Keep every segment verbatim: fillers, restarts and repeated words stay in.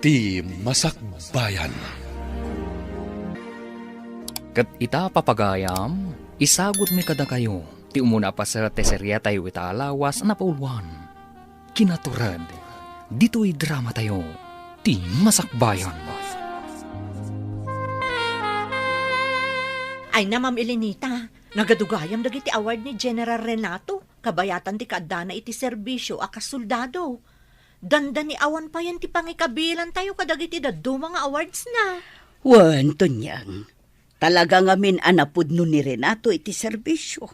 Ti Masakbayan. Ket ita, papagayam, isagutmi kadakayo ti umuna a paset ti seriatayo ita a lawas a napauluan. Kinatured, ditoy dramatayo, Ti Masakbayan. Ay na, Ma'am Elenita, nagadugayam dagiti award ni General Renato, kabayatan ti kaaddana iti serbisio a kasoldado. Dandani awan payen ti pangikabilantayo kadagiti dadduma nga awards na. Wen, Tonyang, talaga ngamin a napudno ni Renato iti serbisio.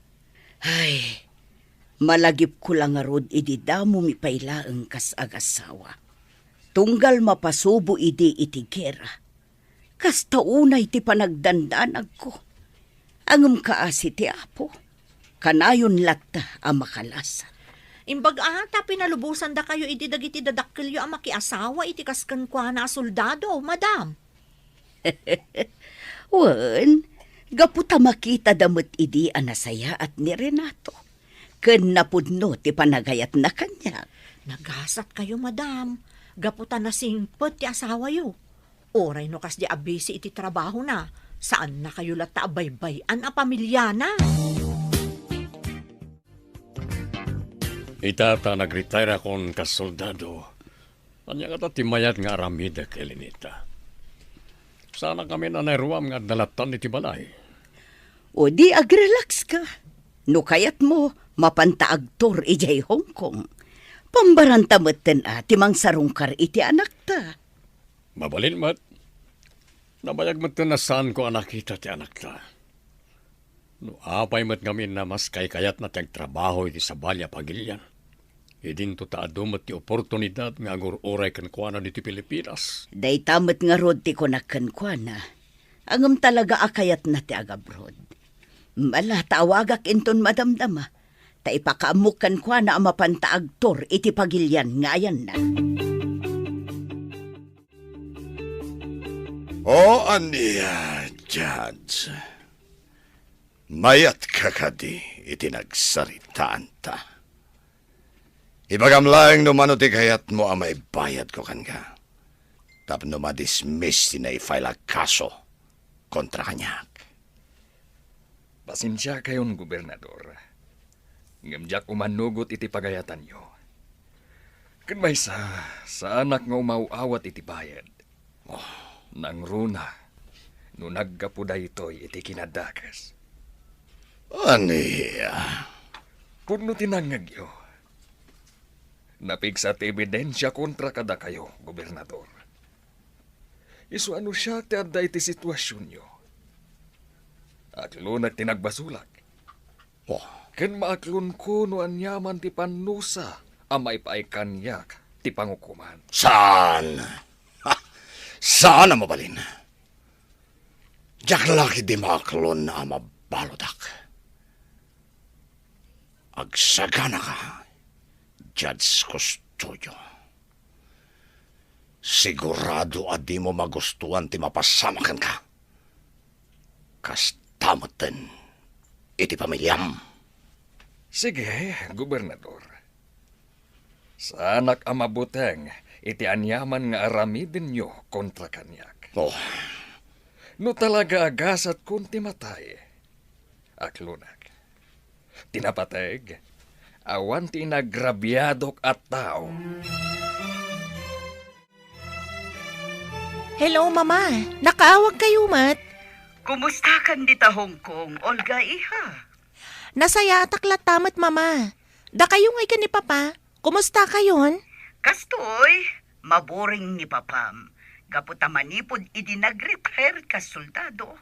Ay, malagipko la ngarud idi damo mi pay laeng kas agasawa. Tunggal mapasubo idi iti gera. Kasta unay ti panagdandanagko. Ngem kaasi ti Apo, kanayon latta a makalasat. Imbag a ta pinalubosandakayo idi dagiti dadakkelyo a makiasawa iti kas kenkuana a soldado, madam. Wen, gapu ta makitada met idi a nasayaat ni Renato, ken napudno ti panagayatna kaniak. Nagasatkayo, madam, gapu ta nasingpet ti asawayo. Uray no kasdi a busy iti trabahona, saannakayo latta a baybay-an a pamiliana. Ita ta nagretire akon kas soldado, ania ngata ti mayat nga aramidek, Elenita? Saanak ngamin a nairuam nga adda lattan iti balay. O di agrelax ka. No kayatmo, mapanta agtour idiay Hong Kong. Pambaranta metten a ti mangsarungkar iti anakta. Mabalin met. Nabayag metten a saanko a nakita ti anakta. No apay met ngamin a mas kaykayatna ti agtrabaho iti sabali a pagilian, idinto ta adu met ti oportunidad nga agur-uray kenkuana ditoy Pilipinas. Dayta met ngarud ti kunak kenkuana, ngem talaga a kayatna ti agabroad. Ala ta awagak inton madamdama, ta ipakaammok kenkuana a mapanta agtour iti pagilian nga ayanna. O ania, Judge? Mayatka kadi iti nagsaritaanta? Ibagam laeng no mano ti kayatmo a maibayadko kenka, tapno madismiss ti naifile a kaso kontra kaniak. Pasensiakayon, Gobernador, ngem diak umanugot iti pagayatanyo. Ken maysa, saanak nga umaw-awat iti bayad. Oh. Nangruna no naggapu daytoy iti kinadakes. Ania? Pudno ti nangngegyo. Napigsa ti ebidensia kontra kadakayo, Gobernador. Isu a no siak ti adda iti situasionyo, aklonak ti nagbasolak. Oh. Ken maaklonko no aniaman ti pannusa a maipaay kaniak ti pangukoman. Saan? Ha! Saan a mabalin. Diak la ketdi maaklon a mabaludak. Agsaganaka, Judge Custodio. Sigurado a dimo magustuan ti mapasamak kenka. Kasta metten iti pamiliam. Sige, Gobernador. Saanak a mabuteng iti aniaman nga aramidenyo kontra kaniak. Oh. No talaga a gasatkon ti matay, aklonak. Ti napateg, awan ti inagrabiadok a tao. Hello, Mama. Nakaawagkayo met? Kumustakan dita Hong Kong, Olga, iha? Nasayaatak latta met, Mama. Dakayo ngay ken ni Papa, kumustakayon? Kastoy, maburing ni Papam. Gapu ta manipud idi nag-retire kas soldado,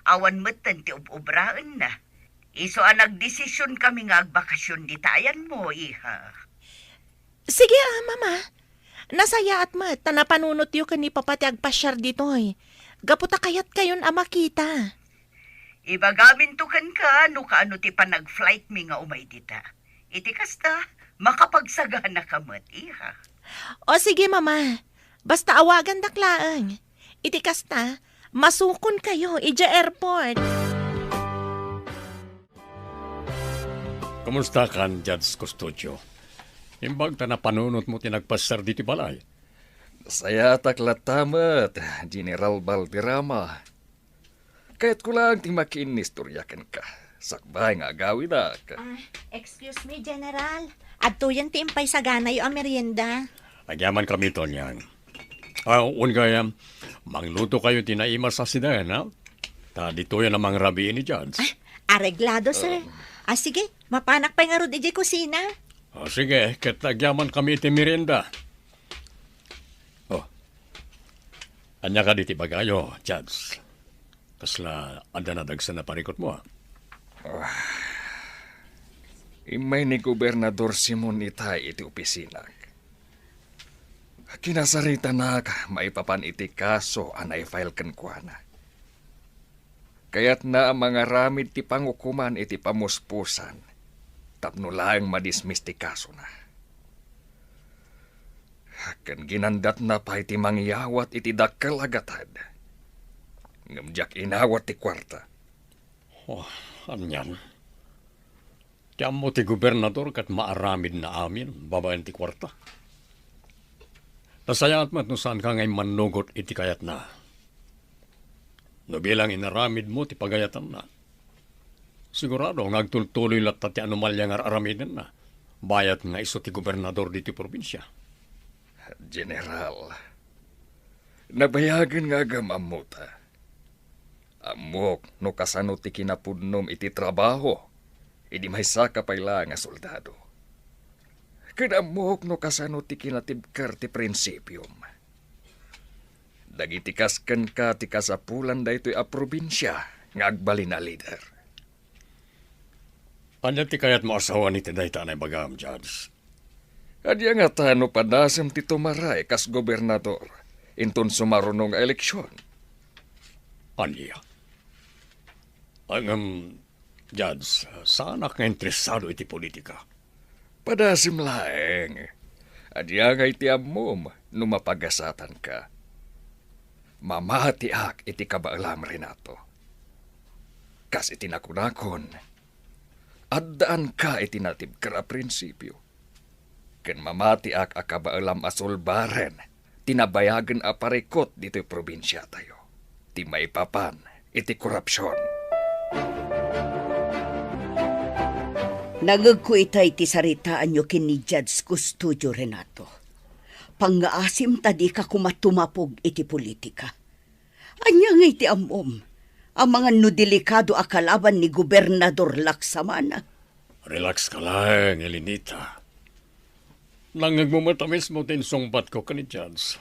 awan metten ti ub-ubraenna. Isu a nagdesision kami nga agbakasion dita ayanmo, iha. Sige a, Mama. Nasayaat met ta napanunotyo ken ni Papa ti agpasiar ditoy, gapu ta kayatkayon a makita. Ibagaminto kenka no kaano ti panag-flight mi nga umay dita. Iti kasta, makapagsaganaka met, iha. O sige, Mama. Basta awagandak laeng. Iti kasta, masukonkayo idiay airport. Kumustakan, Judge Custodio? Imbag ta napanunotmo ti nagpasiar ditoy balay. Sayatak latta met, General Valderrama. Kayatko lang ti makiinnistorya kenka, sakbay nga agawidak. Ah, excuse me, General. Adtoyen ti impaysaganayo a merienda. Agyaman kami, Tonyang. Ah, wen gayam, mangluto kayo ti naimas a siden, ha? Ta ditoy a mangrabii ni Judge. Ah, areglado, sir. Ah, sige, mapanak pay ngarud idiay kusina. Ah, sige, ket agyaman kami iti merienda. Oh, ania kadi ti ibagayo, Judge? Kasla adda nadagsen a parikutmo, a? Ah, immay ni Gobernador Simon itay iti opisinak. Kinasaritana maipapan iti kaso a naifile kenkuana. Kayatna a mangaramid ti pangukoman iti pamuspusan tapno laeng madismiss ti kasona. Ken ginandatna pay ti mangyawat iti dakkel a gatad. Ngem diak inawat ti kuarta. Oh, anian? Ti ammo ti gobernador ket maaramidna amin babaen ti kuarta. Nasayaat met no saanka nga immannugot iti kayatna. No bilang inaramidmo ti pagayatanna, sigurado nga agtultuloy latta ti anomalia nga ar-aramidenna, bayat nga isu ti gobernador ditoy probinsia. General, nabayagen nga agam-ammota. Ammok no kasano ti kinapudnom iti trabaho idi maysaka pay laeng a soldado. Ken ammok no kasano ti kinatibker ti prinsipiom. Dagiti kas kenka ti kasapulan daytoy a probinsia nga agbalin a lider. Ania ti kayatmo a sawen iti dayta a naibagam, Judge? Ania ngata no padasem ti tumaray kas gobernador inton sumaruno nga eleksion? Ania? Ngem, Judge, saanak nga interesado iti politika. Padasem laeng. Ania nga iti ammom no mapagasatanka? Mamatiak iti kabaelam, Renato. Kas iti nakunakon, addaanka iti natibker a prinsipio. Ken mamatiak a kabaelam a sulbaren ti nabayagen a parikut ditoy probinsiatayo, ti maipapan iti korupsion. Nangngegko itay ti saritaanyo ken ni Judge Custodio, Renato. Pangngaasim ta dika koma tumapog iti politika. Ania nga iti ammom? Amangan no delikado a kalaban ni Gobernador Laksamana. Relax ka laeng, Elenita. Nangngegmo met a mismo ti insungbatko ken ni Judge.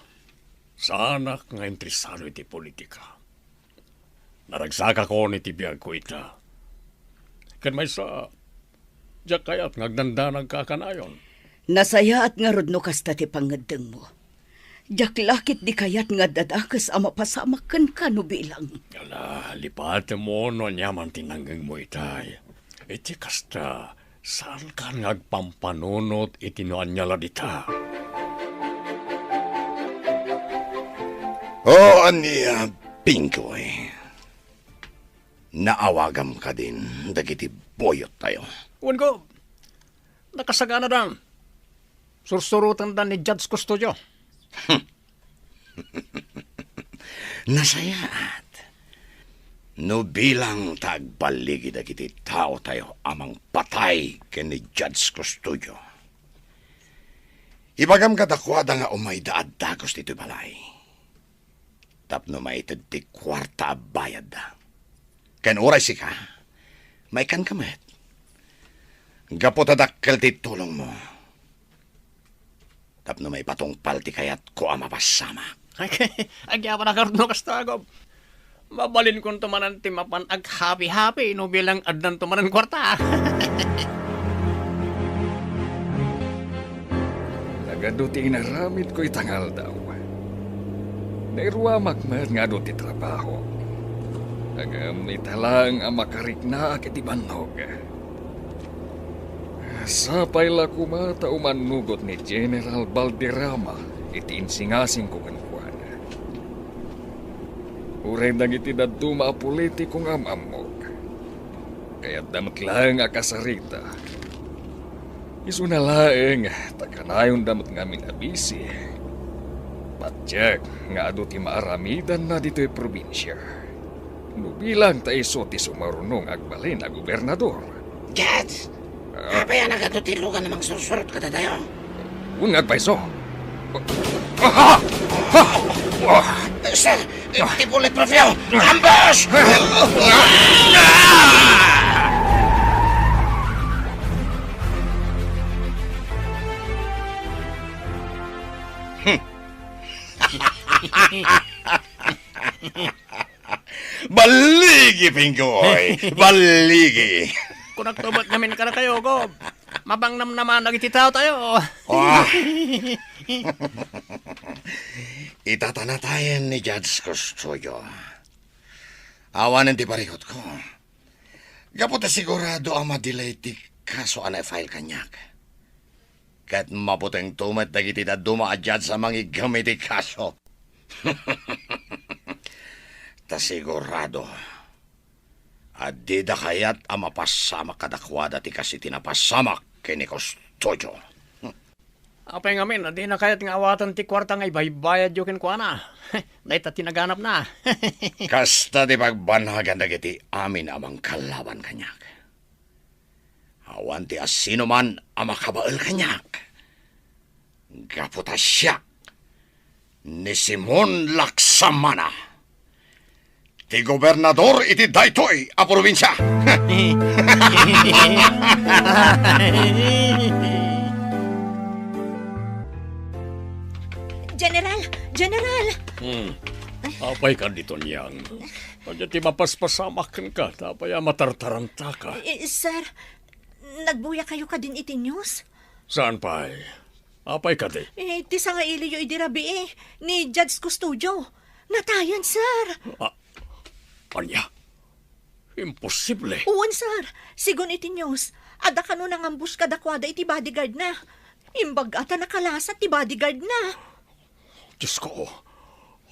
Saanak nga interesado iti politika. Naragsakakon iti biagko ita. Ken maysa, diak kayat nga agdandanagka a kanayon. Nasayaat ngarud no kasta ti pangngeddengmo. Diak la ketdi kayat nga adda dakes a mapasamak kenka no bilang. Ala, lipatemmo no aniaman ti nangngegmo itay. Iti kasta, saankan nga agpampanunot iti no ania la dita. O ania, Pingoy? Naawagam kadin dagiti buyottayo? Wen ko, nakasaganada. Sursurotenda ni Judge Custodio. Nasayaat. No bilang ta agballigi dagiti taotayo a mangpatay ken ni Judge Custodio, ibagam kadakuada nga umayda a dagus ditoy balay tapno maited ti kuarta a bayadda. Ken uray sika, maikkanka met. Gapu ta dakkel ti tulongmo. Tapno maipatungpal ti kayatko a mapasamak. Ay, agyaman a garud no kasta, Gob. Mabalinkonto manen ti mapan aghapi-hapi no bilang addanto manen kuarta. Nagadu ti inaramidko ita nga aldaw. Nairuamak met nga adu ti trabaho. Ngem ita laeng a makariknaak iti bannog. Sapay la koma ta umannugot ni General Valderrama iti insingasingko kenkuana. Uray dagiti dadduma a politiko nga am-ammok, kayatda met laeng a kasarita. Isuna laeng ta kanayonda met ngamin a bisi. Patiek nga adu ti maaramidanna ditoy probinsia. No bilang ta isu ti sumaruno nga agbalin a gobernador. Judge! Ah. Apay a nagadu ti lugan a mangsursurot kadatayo? Wen nga agpayso. Ah! Ah! Ah! Sir, ti bulletproof yo! Ambush! Balligi, Pinggoy! Balligi! Kunak to met ngamin kadakayo, Gob. Mabangnamnaman dagiti taotayo. Ah. Itatanatayen ni Judge Custodio. Awanen ti parikutko. Gapu ta sigurado a madelay ti kaso a na-file kaniak. Ket mabutengto met dagiti dadduma a judge a mangiggem iti kaso. Ta sigurado a dida kayat a mapasamak kadakuada ti kas iti napasamak ken ni Custodio. Apay ngamin a dina kayat nga awaten ti kuarta nga ibaybayadyo kenkuana? Dayta ti naganapna. Kasta ti pagbanagan dagiti amin a mangkallaban kaniak. Awan ti asinoman a makabael kaniak. Gapu ta siak ni Simon Laksamana, ti gobernador iti daytoy a probinsia. General! General! Hmm. Apay ka dito, Niang? Ania ti mapaspasamak kenka, ta apay a matartarantaka? Eh, sir, nagbuya kayo kadin iti news? Saan pay? Apay kadi? Eh, ti sangailiyo idi rabii, ni Judge Custodio. Natayan, sir. Ah, ania? Imposible. Wen, sir. Sigun iti news, adda kano nangambush kadakuada iti bodyguardna. Imbag-a ta nakalasat ti bodyguardna. Diosko,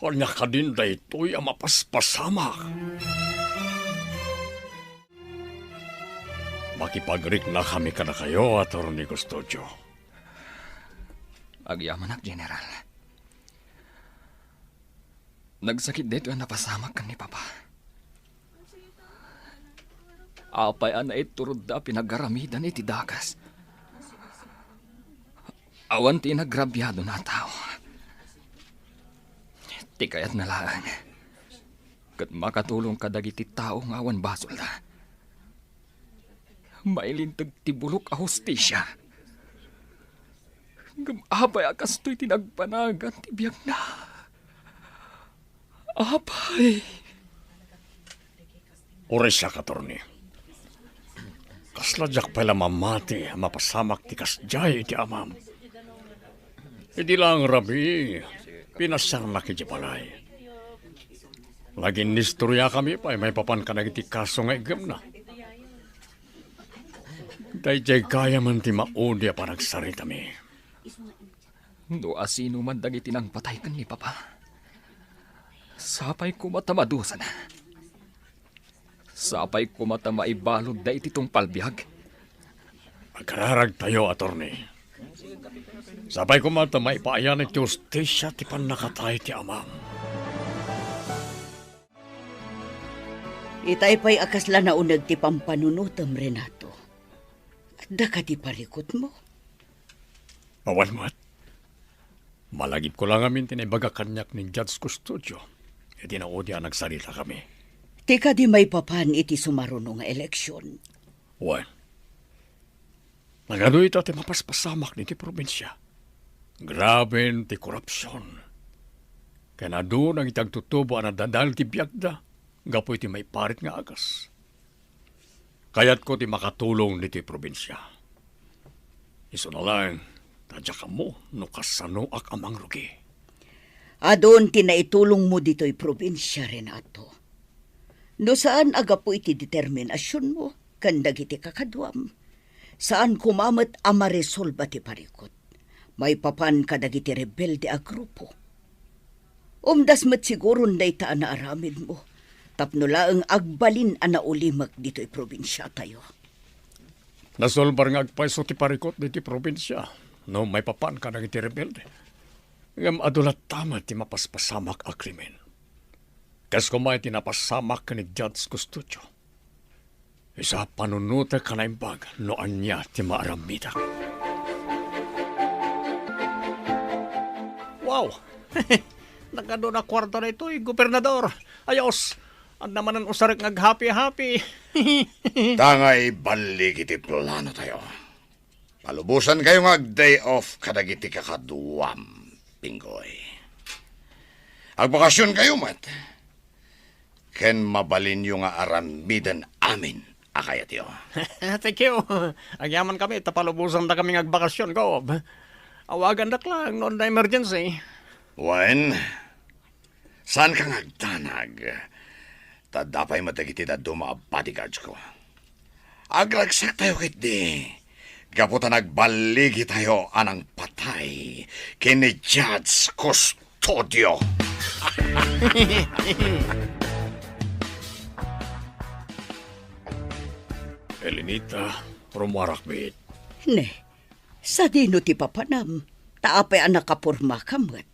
ania kadin daytoy a mapaspasamak? Makipagriknakami kadakayo, Attorney Custodio. Agyamanak, General. Nagsakit daytoy a napasamak ken ni Papa. Apay a naiturodda a pinagaramidan iti dakes? Awan ti inagrabiadona a tao. Ti kayatna laeng, ket makatulong kadagiti tao nga awan basolda. Mailinteg ti bulok a hustisia. Ngem apay a kastoy ti nagbanagan ti biagna? Apay. Uray siak, Attorney. Kasla diak pay la mamati a mapasamak ti kasdiay iti amam. Idi laeng rabii, pinasiarnak idiay balay. Naginnistoriakami pay maipapan kadagiti kaso nga iggemna. Daydiay gayamen ti maudi a panagsaritami. No asinoman dagiti nangpatay ken ni Papa, sapay koma ta madusana. Sapay koma ta maibaludda iti tungpal biag. Agkararagtayo, Attorney. Sapay koma ta maipaayan iti hustisia ti pannakatay ti amam. Itay pay a kasla nauneg ti pampanunotem, Renato. Adda kadi parikutmo? Awan met. Malagipko la ngamin ti naibaga kaniak ni Judge Custodio iti naudi a nagsaritakami. Ti kadi maipapan iti sumaruno nga eleksion? Wen, nagadu ita ti mapaspasamak ditoy probinsia. Graben ti korupsion. Ken adu dagiti agtutubo a nadadael ti biagda gapu iti maiparit nga agas. Kayatko ti makatulong ditoy probinsia. Isuna laeng ta diak ammo no kasanoak a mangrugi. Adun ti naitulongmo ditoy probinsia, Renato. No saan a gapu iti determinasionmo ken dagiti kakaduam, saan koma met a maresolba ti parikut maipapan kadagiti rebelde a grupo. Umdas met siguron dayta a naaramidmo tapno laeng agbalin a naulimek ditoy probinsiatayo. Nasulbar nga agpayso ti parikut ditoy probinsia no maipapan kadagiti rebelde. Ngem adu latta met ti mapaspasamak a krimen. Kas koma iti napasamak ken ni Judge Custodio. Isu a panunotek a naimbag no ania ti maaramidek. Wow! Nagadu a kuarta daytoy, Gobernador. Ayos! Adda manen usarek nga aghappy-happy. Ta nga ibalik iti plano tayo. Palubosankayo nga ag-day off kadagiti kakaduam, Pinggoy. Agbakasionkayo met, ken mabalinyo nga aramiden amin a kayatyo. Thank you. Agyaman kami, ta palubosandakami nga agbakasion, Gob. Awagandak lang no adda emergency. Wen, saanka nga agdanag. Ta adda pay met dagiti dadduma a bodyguards ko. Agragsaktayo ketdi, gapu ta nagballigitayo a nangpatay ken ni Judge Custodio. Elenita, rummuarak met. Ne, sadino ti papanam? Ta apay a nakapormaka met?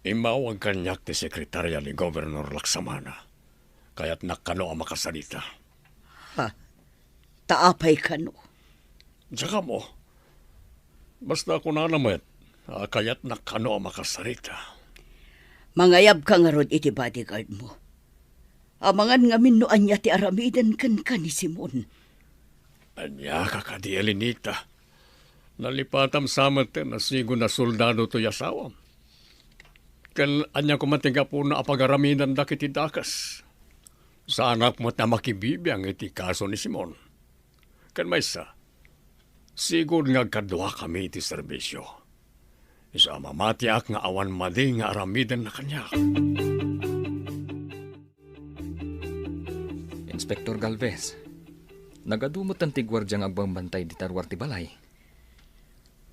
Immawag kaniak ti sekretarya ni Gobernador Laksamana. Kayatnak kano a makasarita. Ha? Ta apay kano? Diak ammo. Basta kunana met a kayatnak kano a makasarita. Mangayabka ngarud iti bodyguard mo. Amangan ngamin no ania ti aramiden kenka ni Simon. Ania ka kadi, Elenita? Nalipatam sa met a sigud a soldado toy asawam. Ken ania koma ti gapuna a pagaramidanda iti dakes? Saanak met a makibibiang iti kaso ni Simon. Ken maysa, sigud nga agkaduakami iti serbisio. Isu a mamatiak nga awan madi nga aramidenna kaniak. Inspector Galvez, nagadu metten ti guardia nga agbambantay dita ruar ti balay.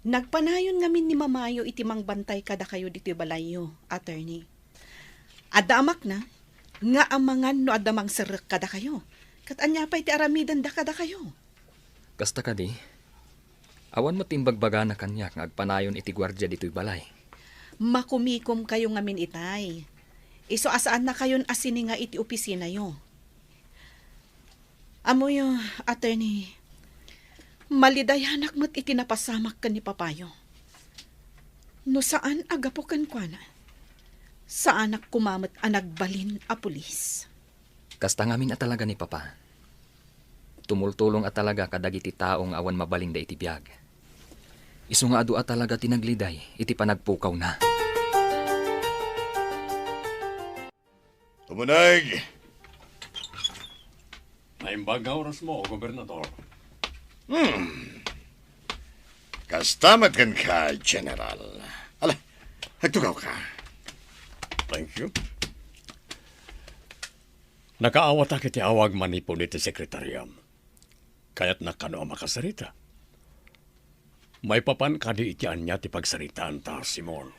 Nagpanayon ngamin ni Mamayo iti mangbantay kadakayo ditoy balayyo, attorney. Adda amakna nga amangan no adda mangserrek kadakayo. Ket ania pay ti aramidenda kadakayo? Kasta kadi, awan met ti imbagbagana kaniak nga agpanayon iti guardia ditoy balay. Makumikomkayo ngamin itay. Isu a saannakayon a sininga iti opisinayo. Ammoyo, attorney, malidayanak met iti napasamak ken ni Papayo. No saan a gapu kenkuana, saanak koma met a nagbalin a pulis. Kasta ngamin a talaga ni Papa. Tumultulong a talaga kadagiti tao nga awan mabalinda iti biag. Isu nga adu a talaga ti nagliday iti panagpukawna. Umuneg! Naimbag nga oras mo, Gobernador. Hmm. Kasta met kenka, General. Ala, agtugawka. Thank you. Nakaawatak iti awag manipud iti sekretariam. Kayatnak kano a makasarita? Maipapan kadi iti ania ti pagsaritaanta, Simon?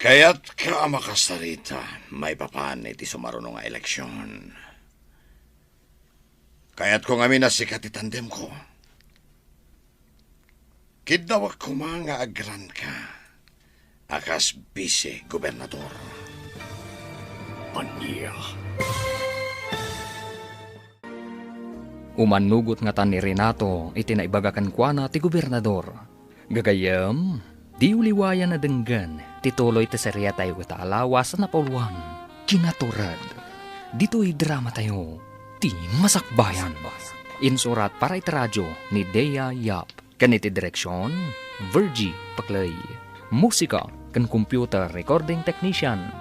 Kayatka a makasarita maipapan iti sumaruno nga eleksion. Kayatko ngamin a sika ti tandemko. Kiddawek koma nga agranka a kas bise-gobernador. Ania? Umannugot ngata ni Renato iti naibaga kenkuana ti gobernador. Gagayyem, diyo liwayan a denggen ti tuloy ti seriatayo ita a lawas a napauluan, Kinatured. Ditoy dramatayo, Ti Masakbayan. Insurat para iti radyo ni Dea Yap. Ken iti direksion, Virgie Paclay. Musika ken computer recording technician,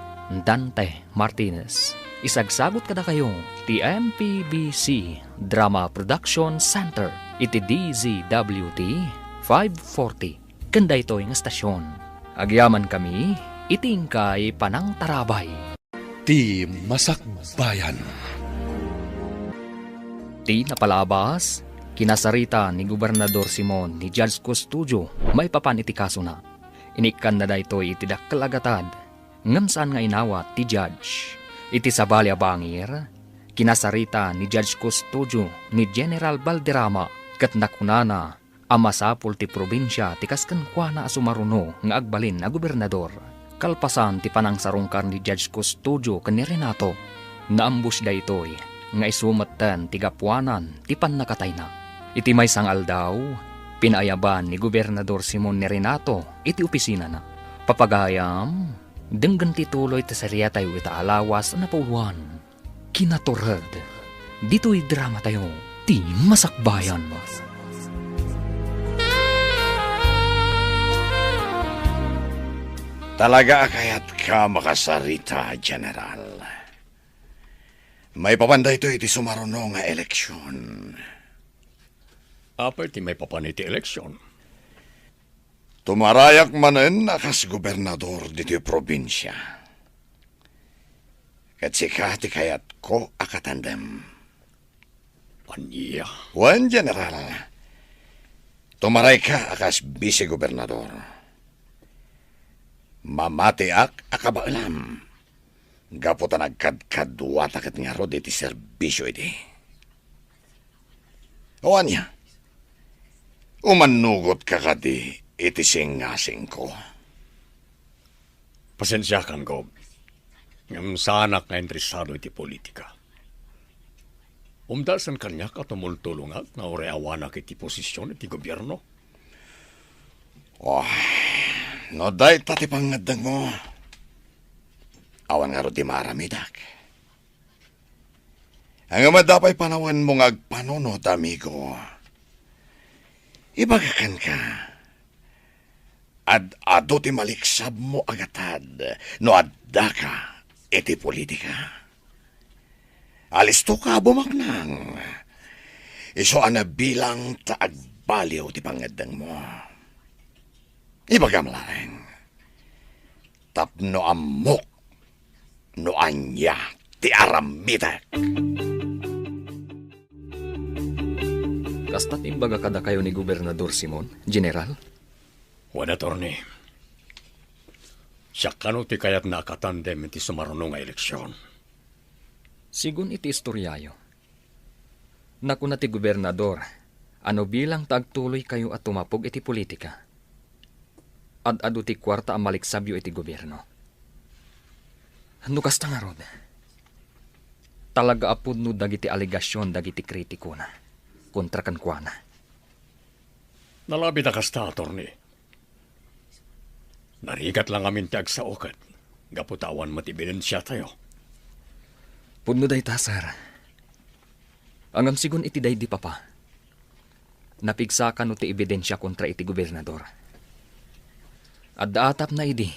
Dante Martinez. Isagsagut kadakayo ti M P B C Drama Production Center iti D Z W T five forty ken daytoy nga estasion. Agyamankami iti inkay panangtarabay. Ti Masakbayan. Ti napalabas, kinasarita ni Gobernador Simon ni Judge Custodio maipapan iti kasona. Inikkanna daytoy iti dakkel a gatad, ngem saan nga inawat ti judge. Iti sabali a bangir, kinasarita ni Judge Custodio ni General Valderrama ket nakunana, a masapul ti probinsia ti kas kenkuana a sumaruno nga agbalin a gobernador. Kalpasan ti panangsarungkar ni Judge Custodio ken ni Renato, naambus daytoy nga isu metten ti gapuanan ti pannakatayna. Iti maysa nga aldaw, pinaayaban ni Gobernador Simon ni Renato iti opisinana. Papagayam, denggen ti tuloy ti seriatayo ita a lawas a napauluan. Kinatured, ditoy dramatayo, ti Masakbayan. Talaga a kayatka makasarita, General. Maipapan daytoy iti sumaruno nga eleksion. Apay ti maipapan iti eleksion? Tumarayak manen a kas gobernador ditoy probinsia. Ket sika ti kayatko a katandem. Ania? Wen, General. Tumarayka a kas bise-gobernador. Mamatiak a kabaelam. Gapu ta nagkadkaduata ket ngarud iti serbisio idi. O ania? Umannugotka kadi iti singasingko? Pasensiakan, Gob. Ngem saanak nga interesado iti politika. Umdasen kaniak a tumultulongak nga uray awanak iti posision iti gobierno. Oh, no dayta ti pangngeddengmo, awan ngarud ti maaramidak. Ngem adda pay panawenmo nga agpanunot, amigo. Ibagak kenka, ad-adu ti maliksabmo a gatad no addaka iti politika. Alistoka a bumaknang. Isu a nabilang ta agbaliw ti pangngeddengmo. Ibagam laeng, tapno ammok no ania ti aramidek. Kasta ti imbaga kadakayo ni Gobernador Simon, General? Wen, Attorney. Siak kano ti kayatna a katandem iti sumaruno nga eleksion. Sigun iti istoriayo, nakuna ti gobernador a no bilang ta agtuloykayo a tumapog iti politika, ad-adu ti kuarta a maliksabyo iti gobierno. No kasta ngarud, talaga a pudno dagiti alegasion dagiti kritikona kontra kenkuana. Nalabit a kasta, Attorney. Narigat la ngamin ti agsao ket gapu ta awan met ebidensiatayo. Pudno dayta, sir. Ngem sigun iti daydi, Papa, napigsa kano ti ebidensia kontra iti gobernador. Adda atapna idi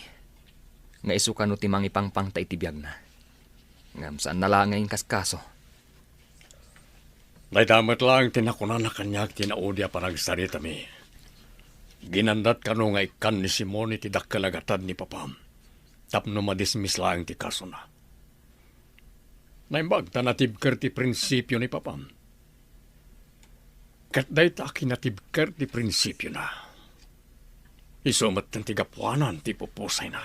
nga isu kano ti mangipangpangta iti biagna. Ngem saanna la nga inkaskaso. Dayta met laeng ti nakunana kaniak ti naudi a panagsaritami. Ginandat kano nga ikkan ni Simon iti dakkel a gatad ni Papam tapno madismiss laeng ti kasona. Naimbag ta natibker ti prinsipio ni Papam. Ket dayta a kinatibker ti prinsipiona, isu metten ti gapuanan ti pupusayna.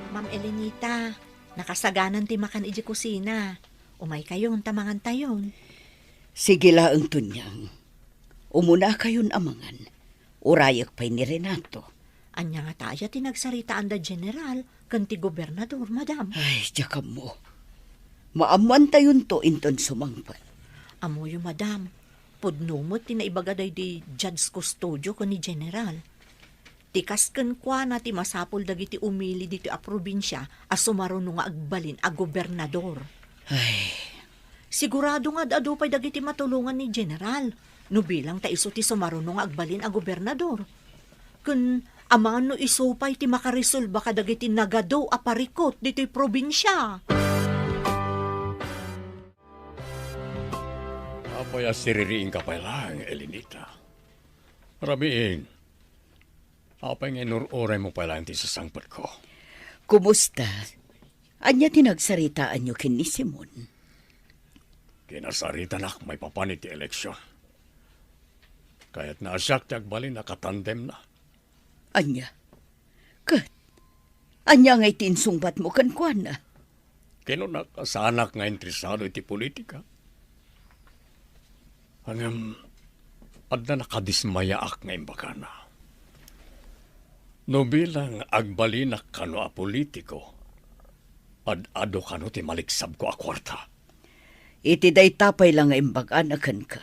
Ma'am Elenita, nakasaganan ti makan idiay kusina. Umaykayon ta mangantayon. Sige laeng, Tonyang. Umunakayon a mangan. Urayek pay ni Renato. Ania ngata aya ti nagsaritaanda General ken ti Gobernador, Madam? Ay, diak ammo. Maammoantayonto inton sumangpet. Ammoyo, Madam. Pudno met ti naibaga daydi Judge Custodio ken ni General. Ti kas kenkuana ti masapul dagiti umili ditoy a probinsia a sumaruno nga agbalin a gobernador. Ay. Sigurado nga ad-adu pay dagiti matulongan ni General no bilang ta isu ti sumaruno nga agbalin a gobernador. Ken amangan no isu pay ti makaresolba kadagiti nagadu a parikut ditoy probinsia. Apay a siririingka pay laeng, Elenita? Ramiin, apay nga inur-uraymo pay laeng ti sasangpetko? Kumusta? Ania ti nagsaritaanyo ken ni Simon? Kinasaritanak maipapan iti eleksion. Kayatna a siak ti agbalin a katandemna. Ania? Ket ania ngay ti insungbatmo kenkuana? Kinunak a saanak nga interesado iti politika. Ngem, adda nakadismayaak nga imbagana. No bilang agbalinak kano a politiko, ad-adu kano ti maligsabko a kuarta. Iti dayta pay la nga imbagana kenka,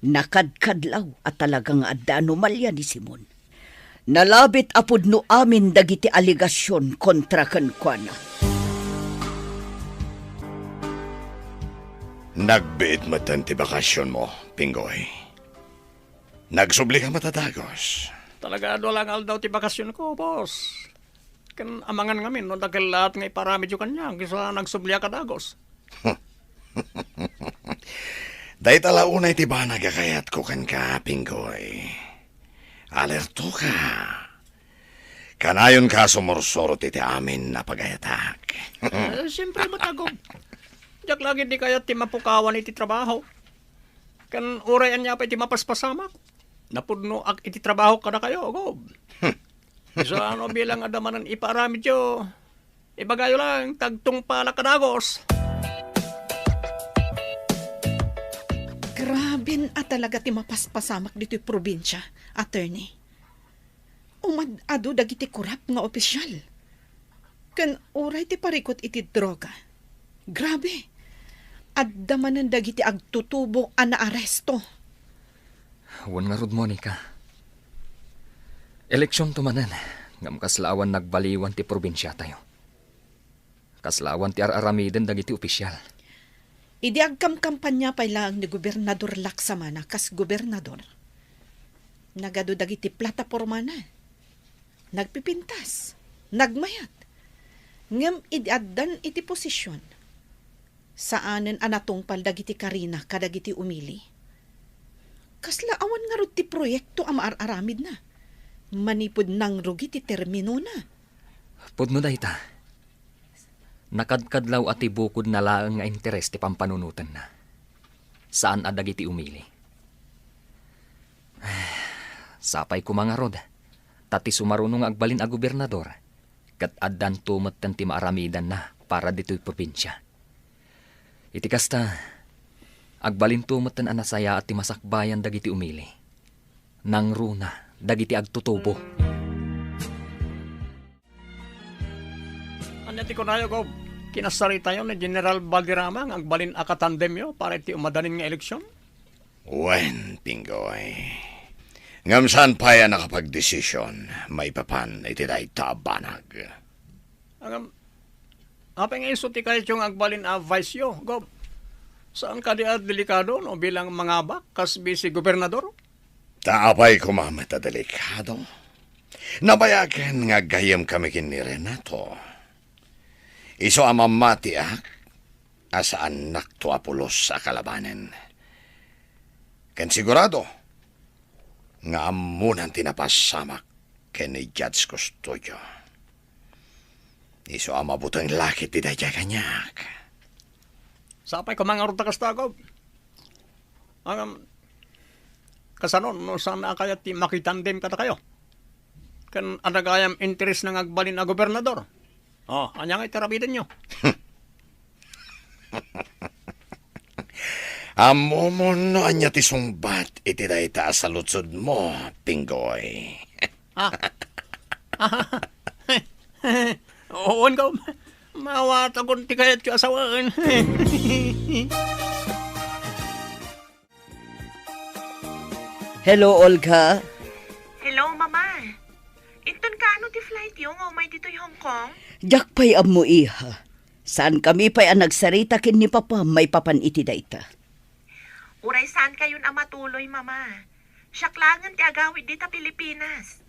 nakadkadlaw a talaga nga adda anomalia ni Simon. Nalabit a pudno amin dagiti alegasion kontra kenkuana. Nagbiit metten ti bakasionmo, Pinggoy. Nagsubli ka met a dagos. Talaga, dua la nga aldaw ti bakasionko, boss. Ken amangan ngamin no dakkel laat nga ipaaramidyo kaniak, isu a nagsubliak a dagos. Dayta la unay ti banag a kayatko kenka, Pinggoy. Alertoka. Kanayonka a sumursurot iti amin a pagayatak. Eh, siyempre met, Gob. Diak la ketdi kayat ti mapukawan iti trabaho. Ken uray ania pay ti mapaspasamak, napudnoak iti trabaho kadakayo, Gob. Isu a no bilang adda manen ipaaramidyo, ibagayo lang, tagtungpalak a dagos. Graben a talaga ti mapaspasamak ditoy probinsia, attorney. Umad-adu dagiti korap nga opisyal. Ken uray ti parikut iti droga. Grabe! Adda manen dagiti agtutubo a naaresto. Wen ngarud, Monica. Eleksionto manen, ngem kasla awan nagbaliwan ti probinsiatayo. Kasla awan ti ar-aramiden dagiti opisyal. Idi agkamkampania pay laeng ni Gobernador Laksamana kas gobernador, nagadu dagiti platapormana. Nagpipintas, nagmayat. Ngem idi addan iti posision, saanen a natungpal dagiti karina kadagiti umili. Kasla awan ngarud ti proyekto a maar-aramidna manipud nangrugi ti terminona. Pudno dayta. Nakadkadlaw a ti bukodna laeng nga interes ti pampanunotenna. Saan a dagiti umili. Sapay koma ngarud, ta ti sumaruno nga agbalin a gobernador, ket addanto metten ti maaramidanna para ditoy probinsia. Iti kasta, agbalinto metten a nasayaat ti masakbayan dagiti umili. Nangruna dagiti agtutubo. Ania ti kunayo, Gob? Kinasaritayo ni General Valderrama nga agbalin a katandemyo para iti umadanin nga eleksion? Wen, Pinggoy. Ngem saan pay a nakapagdesision maipapan iti dayta a banag. Ngem, apay nga isu ti kayatyo nga agbalin a vice-yo, Gob? Saan kadi a delikado no bilang mangabak kas bisi gobernador? Ta apay koma met a delikado? Nabayagen nga aggayyemkami ken ni Renato. Isu a mamatiak a saannakto a pulos a kalabanen. Ken sigurado nga ammonan ti napasamak ken ni Judge Custodio. Isu a mabuteng la ketdi daydiay kaniak. Sapay koma ngarud ta kasta, Gob. Ngem, kasano no saan a kayat ti makitandem kadakayo? Ken adda gayam interesna nga agbalin a gobernador? Oh, ania nga iti aramidenyo? Ammomon no ania ti sungbat iti dayta a saludsodmo, Pinggoy. Ah. Wen, Gob. Maawatakon ti kayatyo a sawen. Hello, Olga. Hello, Mama. Inton kaano ti flightyo nga umay ditoy Hong Kong? Diak pay ammo, iha. Saankami pay a nagsarita ken ni Papa maipapan iti dayta. Uray saankayon a matuloy, Mama. Siak laengen ti agawid dita Pilipinas.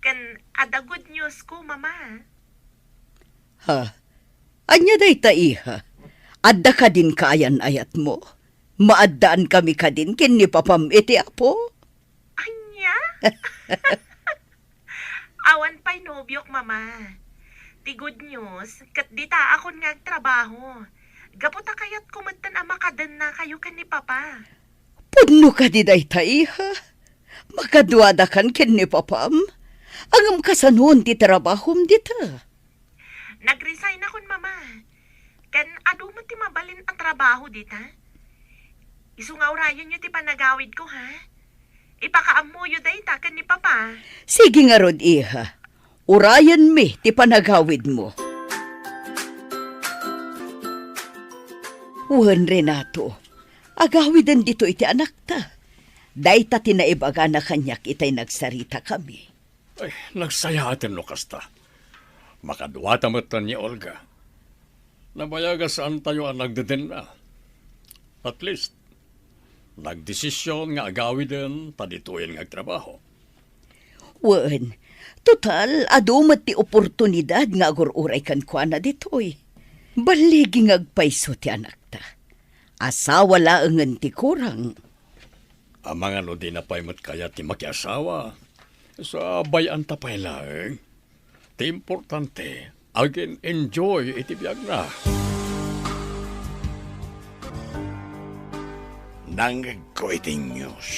Ken adda good news ko, Mama. Ha? Ania dayta, iha? Adda kadin kaayan-ayatmo? Maaddaan kami kadin ken ni Papam iti Apo? Ania? Awan pay nobiok, Mama. Ti good news, ket ditaakon nga agtrabaho. Gapu ta kayatko metten a makadennakayo ken ni Papa. Pudno kadi dayta, iha? Makaduadakan ken ni Papam? Ngem kasanon ti trabahom dita? Nag-resignakon, Mama. Ken adu met ti mabalin a trabaho dita. Isu nga urayenyo ti panagawidko, ha? Ipakaammoyo dayta ken ni Papa. Sige ngarud, iha. Urayenmi ti panagawidmo. Wen, Renato, agawiden ditoy ti anakta. Dayta ti naibagana kaniak itay nagsaritakami. Ay, nagsayaaten no kasta. Makaduata metten ni Olga. Nabayag a saantayo a nagdedenna. At least, nagdesisyon nga agawiden ta ditoyen nga agtrabaho. Wen, total, adu met ti oportunidad nga agur-uray kenkuana ditoy. Balligi nga agpayso ti anakta. Asawa laengen ti kurang. Amangan no dina pay met kayat ti makiasawa, sa bay-anta pay laeng. Ti importante, agin-enjoy iti biagna. Nangngegko iti news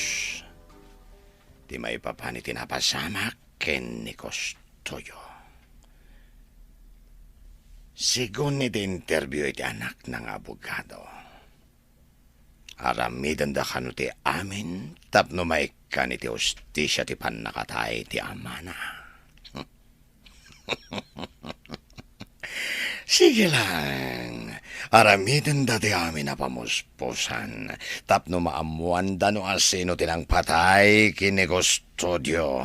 ti maipapan iti napasamak ken ni Custodio. Segun iti interview iti anakna nga abogado, aramidenda kano ti amin tapno maikkan iti hustisia ti pannakatay ti amana. Sige lang, aramidenda ti amin a pamuspusan tapno maammoanda no asino ti nangpatay ken ni Custodio.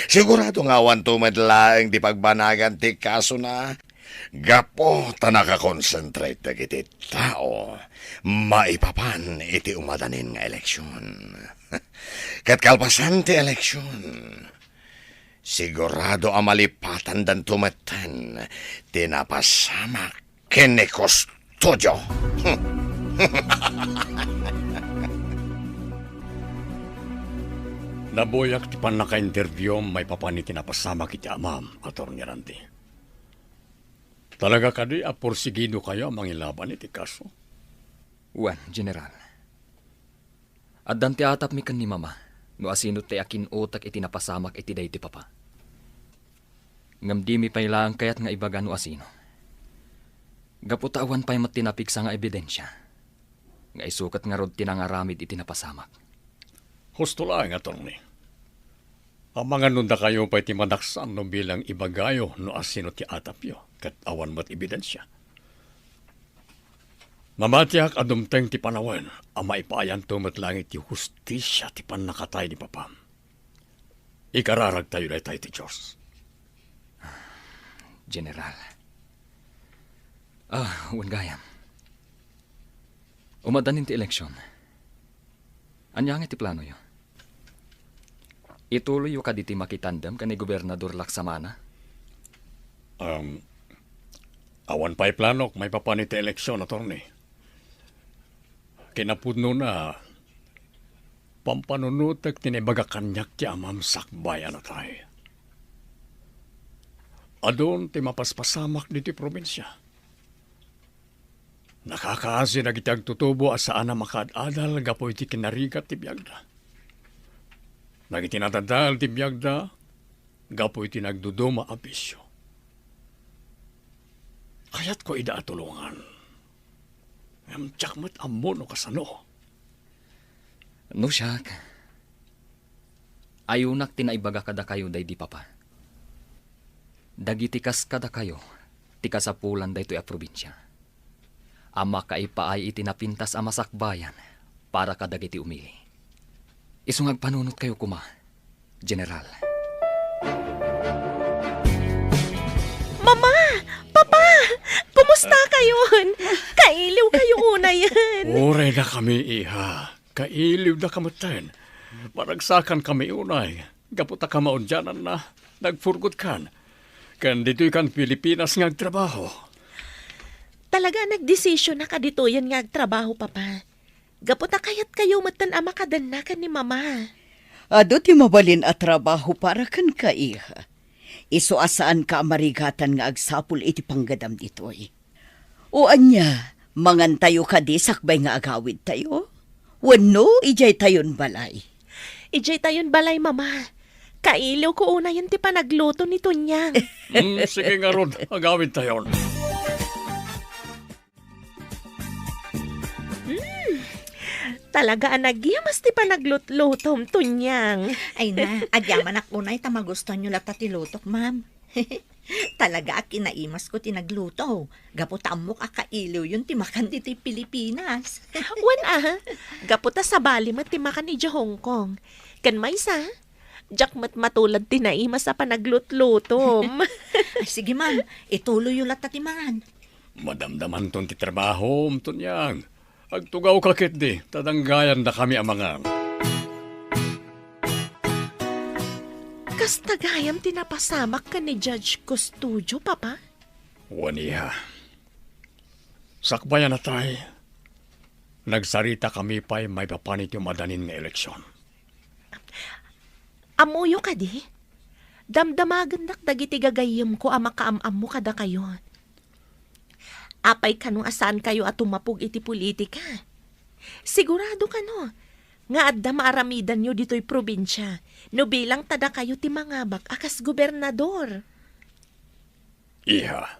Sigurado nga awanto met laeng ti pagbanagan ti kasona. Gapu ta nakakonsentrate dagiti tao maipapan iti umadanin nga eleksion. Ket kalpasan ti eleksion, sigurado a malipatandanto metten ti napasamak ken ni Custodio. Nabuyak ti pannakainterviewam maipapan iti napasamak iti amam, Attorney Randy. Talaga kadi a porsigidokayo a mangilaban iti kaso? Wen, General. Addan ti atapmi ken ni Mama no asino ti akin-utek iti napasamak iti daydi Papa. Ngem dimi pay laeng kayat nga ibaga no asino. Gapu ta awan pay met ti napigsa nga ebidensia nga isu ket ngarud ti nangaramid iti napasamak. Husto laeng, Attorney. Amangan no dakayo pay ti manaksan no bilang ibagayo no asino ti atapyo, ket awan met ebidensia. Mamatiak a dumteng ti panawen a maipaayanto met laeng iti hustisia ti pannakatay ni Papam. Ikararagtayo dayta iti Dios. General. Ah, wen gayam. Umadanin ti eleksion. Ania nga ti planoyo? Ituloyyo kadi ti makitandem ken ni Gobernador Laksamana? Um, awan pay planok maipapan iti eleksion, Attorney. Kinapudnona, pampanunotek ti naibaga kaniak ti amam sakbay a natay. Adun ti mapaspasamak ditoy probinsia. Nakakaasi dagiti agtutubo a saan a makaad-adal gapu iti kinarigat ti biagda. Dagiti nadadael ti biagda gapu iti nagduduma a bisio. Kayatko ida a tulongan. Ngem diak met ammo no kasano. No siak, ayunak ti naibaga kadakayo daydi Papa. Dagiti kas kadakayo ti kasapulan daytoy a probinsia a makaipaay iti napintas a masakbayan para kadagiti umili. Isu nga agpanunotkayo koma, General. Mama! Papa! Kumusta kayon? Kailiw kayo unayen. Uray dakami, iha. Kailiw daka metten. Maragsakankami unay. Gapu ta kamaudiananna, nagpurgotkan. Ken ditoykan Pilipinas nga agtrabaho. Talaga a nagdesisionnak a ditoyen nga agtrabaho, Papa. Gapu ta kayatkayo metten a makadenna ken ni Mama. Adu ti mabalin a trabaho para kenka, iha. Isu a saanka a marigatan nga agsapul iti panggadam ditoy. O ania, mangantayo kadi sakbay nga agawidtayo? Wenno, idiay tayon balay? Idiay tayon balay, Mama. Kailiwko unayen ti panagluto ni Tonyang. Mm, sige ngarud, agawidtayon. Mm, Talaga a nagyamas ti panaglutlutom, Tonyang. Ay na, agyamanak unay ta magustuanyo latta ti lutok, ma'am. Talaga a kinaimasko ti nagluto. Gapu ta ammok a kailiwyon ti makan ditoy Pilipinas. Wen a, gapu ta sabali met ti makan idiay Hong Kong. Ken maysa, diak met matulad ti naimas a panaglutlutom. Ay, sige, ma'am. Ituloyyo latta ti mangan. Madamdamanton ti trabahom, Tonyang. Agtugawka ketdi, ta danggayandakami a mangan. Kasta gayam ti napasamak ken ni Judge Custodio, Papa? Wen, iha. Sakbayan a tay, nagsaritakami pay maipapan iti umadanin nga eleksion. Ammoyo kadi? Damdamagendak dagiti gagayyemko a makaam-ammo kadakayo. Apay kano a saankayo a tumapog iti politika? Sigurado kano nga adda maaramidanyo ditoy probinsia no bilang ta dakayo ti mangabak a kas gobernador? Iha,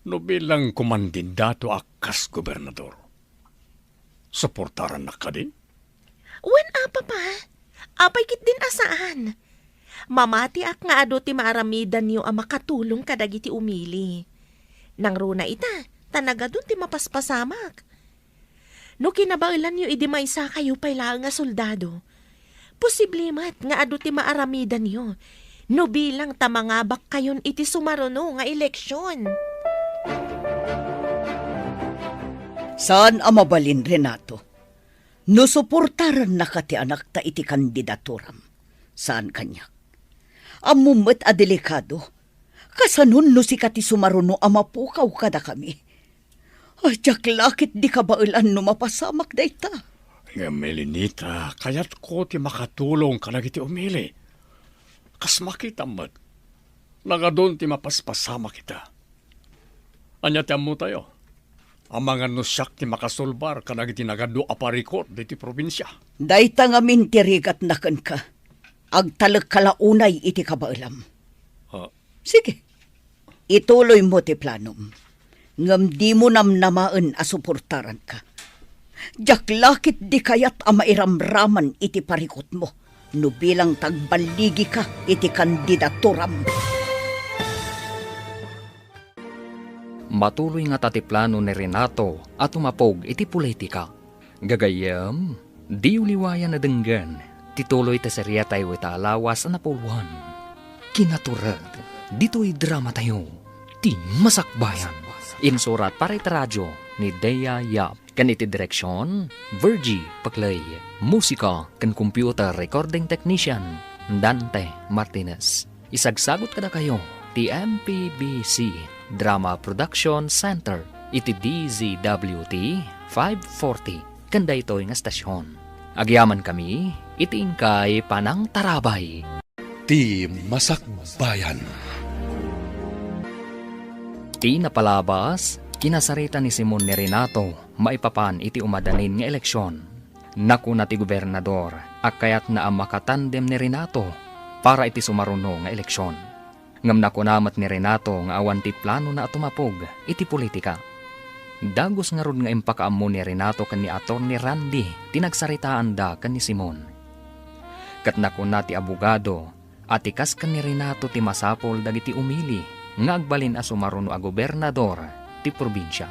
no bilang kumandidato a kas gobernador, suportarannak kadi? Wen a, Papa. Apay ketdin a saan? Mamatiak nga adu ti maaramidanyo a makatulong kadagiti umili. Nangruna ita, ta nagadun ti mapaspasamak. No kinabaelanyo idi maysakayo pay laeng a soldado, posible met nga adu ti maaramidanyo no bilang ta mangabakkayon iti sumaruno nga eleksion. Saan a mabalin, Renato. No suportarannaka ti anakta iti kandidaturam, saan kaniak. Ammom met a delikado. Kasanon no sika ti sumaruno a mapukaw kadakami? Ay, diak la ketdi kabaelan no mapasamak dayta. Ngem, Elenita, kayatko ti makatulong kadagiti umili. Kas makitam met, nagadun ti mapaspasamak ita. Ania ti ammotayo? Amangan no siak ti makasulbar kadagiti nagadu a parikut ditoy probinsia. Dayta ngamin ti rigatna kenka. Agtalekka la unay iti kabaelam. Ha? Sige. Ituloymo ti planom. Ngem dimo namnamaen a suportaranka. Diak la ketdi kayat a mairamraman iti parikutmo no bilang ta agballigika iti kandidaturam. Matuloy ngata ti plano ni Renato a tumapog iti politika. Gagayyem, diyo liwayan a denggen ti tuloy ti seriatayo ita a lawas a napuloan. Kinatured, ditoy dramatayo, Ti Masakbayan. Insurat para iti radio ni Dea Yap. Ken iti direksion, Virgie Paclay. Musika ken computer recording technician, Dante Martinez. Isagsagut kadakayo ti M P B C Drama Production Center iti D Z W T five forty ken daytoy nga estasion. Agyamankami iti inkay panangtarabay. Ti Masakbayan. Ti napalabas, kinasarita ni Simon ni Renato maipapan iti umadanin nga eleksion. Nakuna ti gobernador a kayatna a makatandem ni Renato para iti sumaruno nga eleksion. Ngem nakuna met ni Renato nga awan ti planona a tumapog iti politika. Dagus ngarud nga impakaammo ni Renato ken ni Attorney Randy ti nagsaritaanda ken ni Simon. Ket nakuna ti abogado a ti kas ken ni Renato ti masapul dagiti umili nga agbalin a sumaruno a gobernador ti probinsia.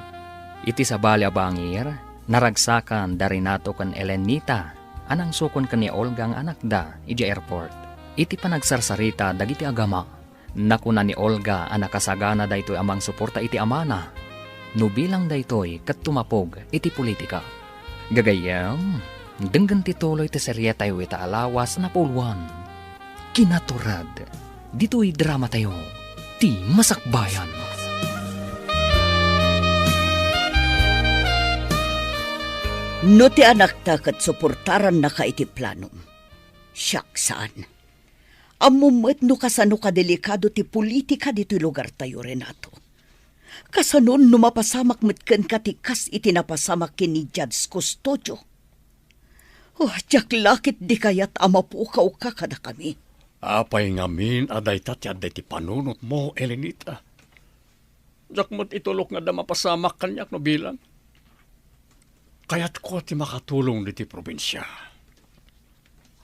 Iti sabali a bangir, naragsakan da Renato ken Elenita a nangsukon ken ni Olga nga anakda idiay airport. Iti panagsarsarita dagiti agama, nakuna ni Olga a nakasagana daytoy a mangsuporta iti amana no bilang daytoy ket tumapog iti politika. Gagayyem, denggen ti tuloy ti serietayo ita a lawas a napuloan. Kinatured, ditoy dramatayo, Ti Masakbayan. No ti anakta ket suportarannaka iti planom, siak saan. Ammom met no kasano kadelikado ti politika ditoy lugartayo, Renato. Kasanon no mapasamak met kenka ti kas iti napasamak ken ni Judge Custodio? Oh, diak la ketdi kayat a mapukawka kadakami. Apay ngamin a dayta ti adda iti panunotmo, Elenita? Diak met itulok nga adda mapasamak kaniak no bilang. Kayatko ti makatulong ditoy probinsia.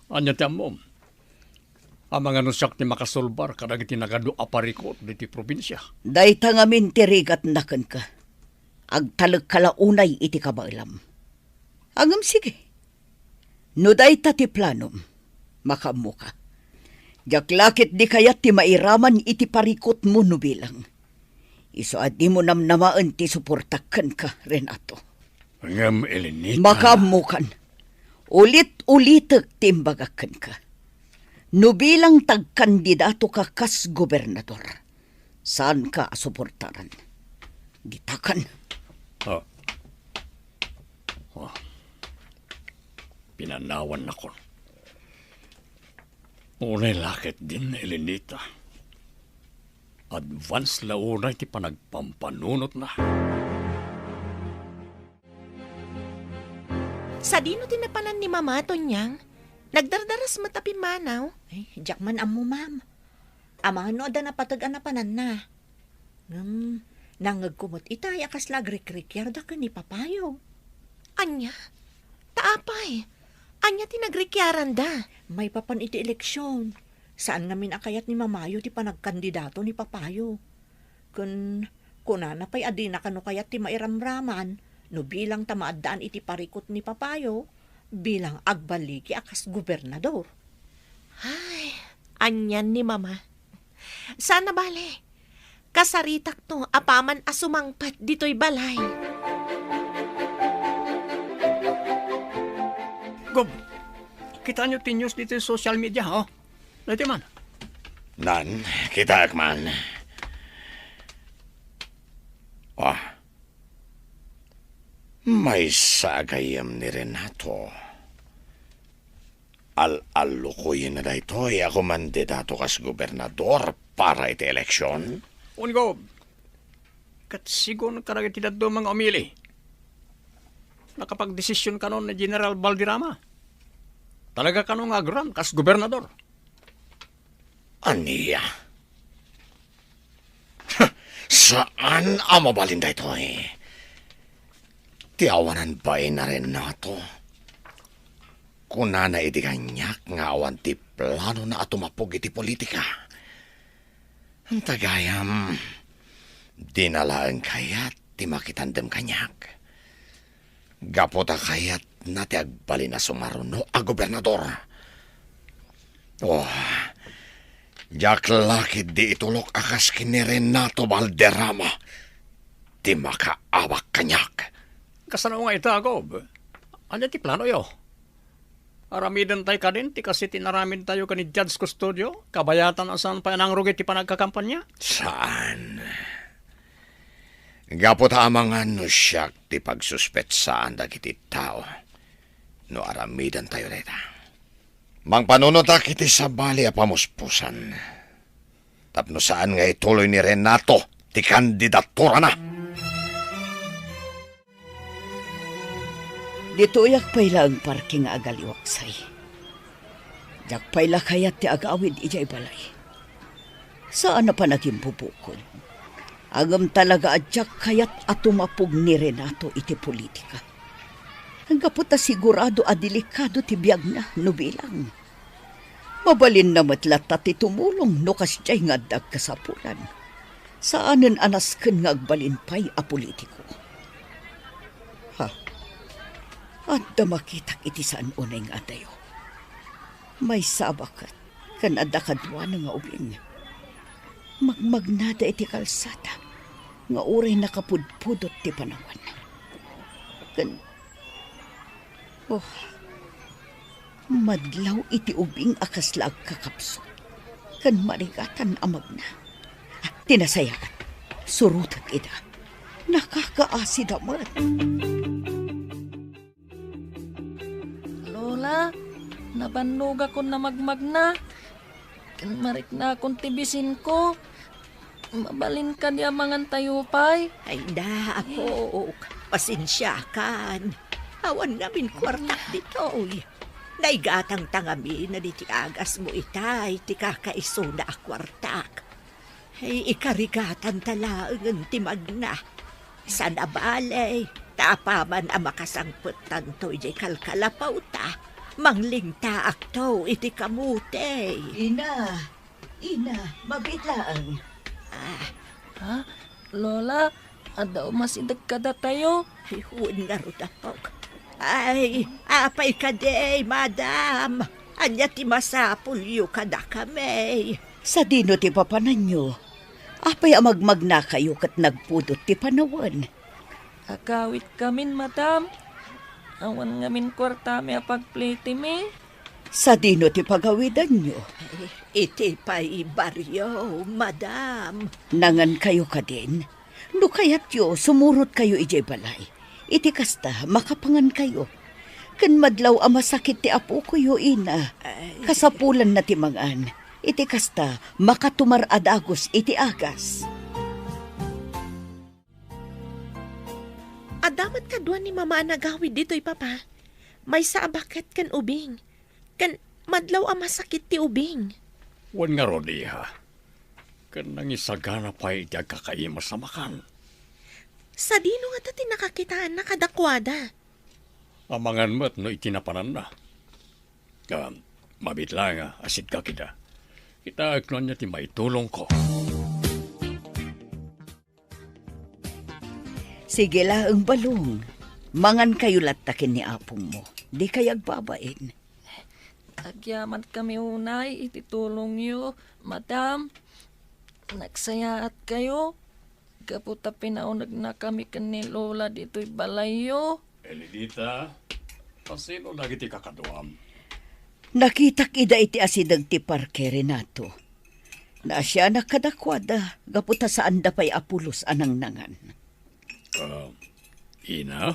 Ania ti ammom? Amangan no siak ti makasulbar kadagiti nagadu a parikut ditoy probinsia. Dayta ngamin ti rigatna kenka. Agtalekka la unay iti kabaelam. Ngem sige. No dayta ti planom, makaammoka. Diak la ketdi kayat ti mairaman iti parikutmo no bilang. Isu a dimo namnamaen ti suportak kenka, Renato. Ngem, Elenita. Makaammokan. Ulit-ulitek ti imbagak kenka. No bilang ti agkandidatoka kas gobernador, saanka a suportaran. Ditakan. Ah. Ah. Pinanawannakon. Unay la ketdin, Elenita. Advance la unay ti panagpampanunotna. Sadino ti napanan ni Mama, Tonyang? Nagdardaras met a pimmanaw? Ay, diak man ammo, ma'am. Amangan no adda napateg a napananna. Ngem, nangngegko met itay a kasla agrikrikiarda ken ni Papayo. Ania? Ta apay, ania ti nagrikrikiaranda? Maipapan iti eleksyon, saan ngamin a kayat ni Mamayo ti panagkandidato ni Papayo. Ken kunana pay a dina kano kayat ti mairamraman no bilang ta maaddaan iti parikut ni Papayo bilang agbaligi a kas gobernador. Ay, anian ni Mama. Saan a bale. Kasaritakto apaman a sumangpet ditoy balay. Gob, kitaenyo ti news ditoy social media, oh. Daytoy man. Nan, kitaek man. Ah. Maysa a gayyem ni Renato. Al-allukoyenna daytoy a kumandidato kas gobernador para iti eleksyon? Ungo, ket sigun kadagiti dadduma nga umili, nakapagdesisyon kano ni General Valderrama. Talaga kano nga agram kas gobernador. Ania? Saan a mabalin daytoy. Ti awanan bain a Renato. Kunana idi kaniak nga awan ti planona a tumapog iti politika. Anta gayam, dina laeng kayat ti makitandem kaniak. Gapu ta kayatna ti agbalin a sumaruno a gobernador. Oh, diak la ketdi itulok a kas ken ni Renato Valderrama ti makaawak kaniak. Kasano nga ita, Gob? Ania ti planoyo? Aramidentayo kadin ti kas iti inaramidtayo ken ni Judge Custodio, kabayatan a saan pay a nangrugi ti panagkakampanya? Saan. Gapu ta amangan no siak ti pagsuspetsaan dagiti tao no aramidentayo dayta. Mangpanunotak iti sabali a pamuspusan tapno saan nga ituloy ni Renato ti kandidaturana. Ditoyak pay laeng parke nga agaliwaksay. Diak pay la kayat ti agawid idiay balay. Saan a panagimbubukod. Ngem talaga a diak kayat a tumapog ni Renato iti politika. Gapu ta sigurado a delikado ti biagna no bilang. Mabalinna met latta ti tumulong no kasdiay nga adda agkasapulan. Saanen a nasken nga agbalin pay a politiko. Ha? Adda makitak iti saan unay nga adayo. Maysa a baket ken adda kaduana nga ubing. Magmagnada iti kalsada nga uray nakapudpudot ti panawan. Ken, oh, madlaw iti ubing a kasla agkakapsut ken marigatan a magna. Ti nasayaat, surotek ida. Nakakaasida met. Lola, nabannogakon a magmagna. Ken mariknakon ti bisinko. Mabalin kadi a mangantayo pay? Ay, da, apok. Pasensiakan. Awan ngamin kuartak ditoy. Naigatangta ngamin a ditoy agasmo itay ti kakaisuna a kuartak. Ay, ikarigatanta laengen ti magna. Saan a bale, Ta apaman a makasangpettanto idiay kalkalapawta, manglingtaakto iti kamote. Ina, ina, mabitlaeng. Ah. Ha? Lola, adda umasideg kadatayo? Ay, wen ngarud, apok. Ay, apay kadi, madam? Ania ti masapulyo kadakami? Sadino ti papananyo? Apay a magmagnakayo ket nagpudot ti panawen? Agawidkamin, madam. Awan ngamin kuartami a pagplitimi. Sadino ti pagawidanyo? Iti pay barrio, madam. Nangankayo kadin? No kayatyo, sumurotkayo idiay balay. Iti kasta, makapangankayo. Ken madlaw a masakit ti apokoyo, ina. Ay. Kasapulanna ti mangan. Iti kasta, makatumar a dagus iti agas. Adda met kadua ni Mama a nagawid ditoy, Papa. Maysa a baket ken ubing. Ken madlaw a masakit ti ubing. Wen ngarud, iha. Ken nangisagana pay iti agkakaimas a makan. Sadino ngata ti nakakitaanna kadakuada? Amangan met no iti napananna. Ah, mabitla nga, asidka ida. Kitaek no ania ti maitulongko. Sige laeng, Balong. Mangankayo latta ken ni apongmo. Dikay agbabain. Agyamankami unay iti tulongyo, madam. Nagsayaatkayo gapu ta pinaunegnakami ken ni Lola ditoy balayyo. Elinita, kasino dagiti kakaduam? Nakitak ida iti asideg ti parke, Renato. Naasianak kadakuada gapu ta saanda pay a pulos a nangnangan. Ah, ina,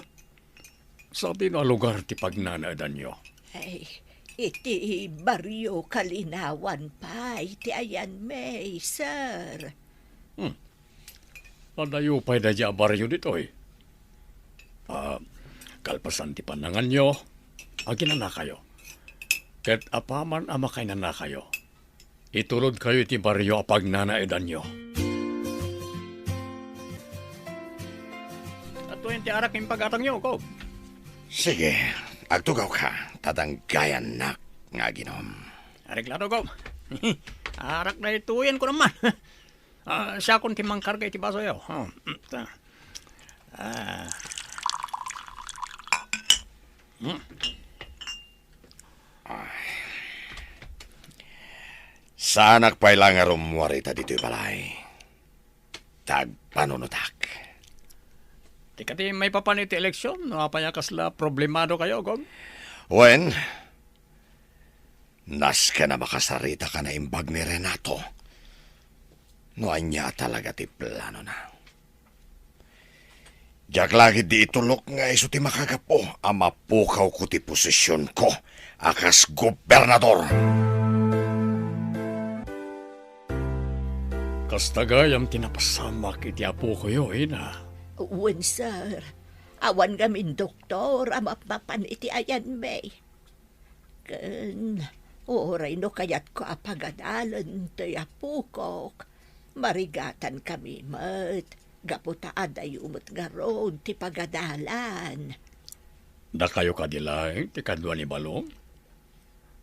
sadino a lugar ti pagnanaedanyo? Ay, iti barrio Kalinawan pay ti ayanmi, sir. Hmm. Adayo pay daydiay a barrio ditoy. Ah, kalpasan ti pannanganyo, aginanakayo. Ket apaman a makainanakayo, itulodkayo iti barrio a pagnanaedanyo. Adtoyen ti arak impag-atangyo, Gob. Sige, agtugawka, ta danggayannak nga aginom. Areglado, Gob. Arak daytoyen ko naman. Ah, siakon ti mangkarga iti basoyo. Oh, ta. Ah. Hmm. Ay. Saanak pay la nga rummuar ita ditoy balay. Ta agpanunotak. Ti kadi maipapan iti eleksyon, no apay a kasla problemado kayo, Gob? Wen, nasken a makasarita ka naimbag ni Renato. No ania talaga ti planona. Diak la ketdi itulok nga isu ti makagapu a mapukawko ti posisionko a kas gobernador. Kasta gayam ti napasamak iti apokoyo, ina. Wen, sir. Awan ngamin doktor a mapmapan iti ayanmi. Ken uray no kayatko a pagadalen toy apokok, marigatankami met gapu ta adayo met ngarud ti pagadalan. Dakayo kadi laeng ti kadua ni Balong?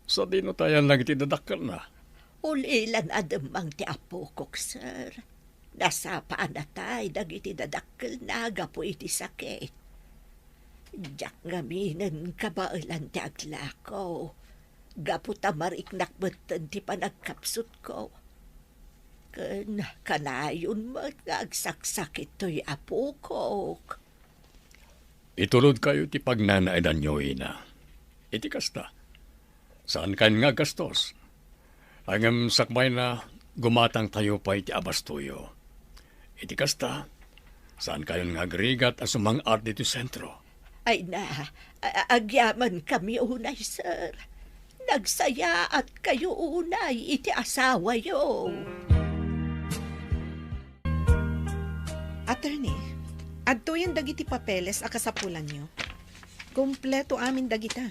Sadino ta ayan dagiti dadakkelna? Ulilan a demmang ti apokok, sir. Nasapa a natay dagiti dadakkelna gapu iti sakit. Diak ngaminen kabaelan ti aglako, gapu ta mariknak metten ti panagkapsutko. Ken kanayon met nga agsaksakit toy apokok. Itulodkayo ti pagnanaedanyo, ina. Iti kasta, saankayon nga aggastos. Ngem sakbayna, gumatangtayo pay ti abastoyo. Iti kasta, saankayon nga agrigat a sumang-at ditoy sentro. Ay na, a-, agyamankami unay, sir. Nagsayaatkayo unay iti asawayo. Attorney, adtoyen dagiti papeles a kasapulanyo. Kompleto amin dagita.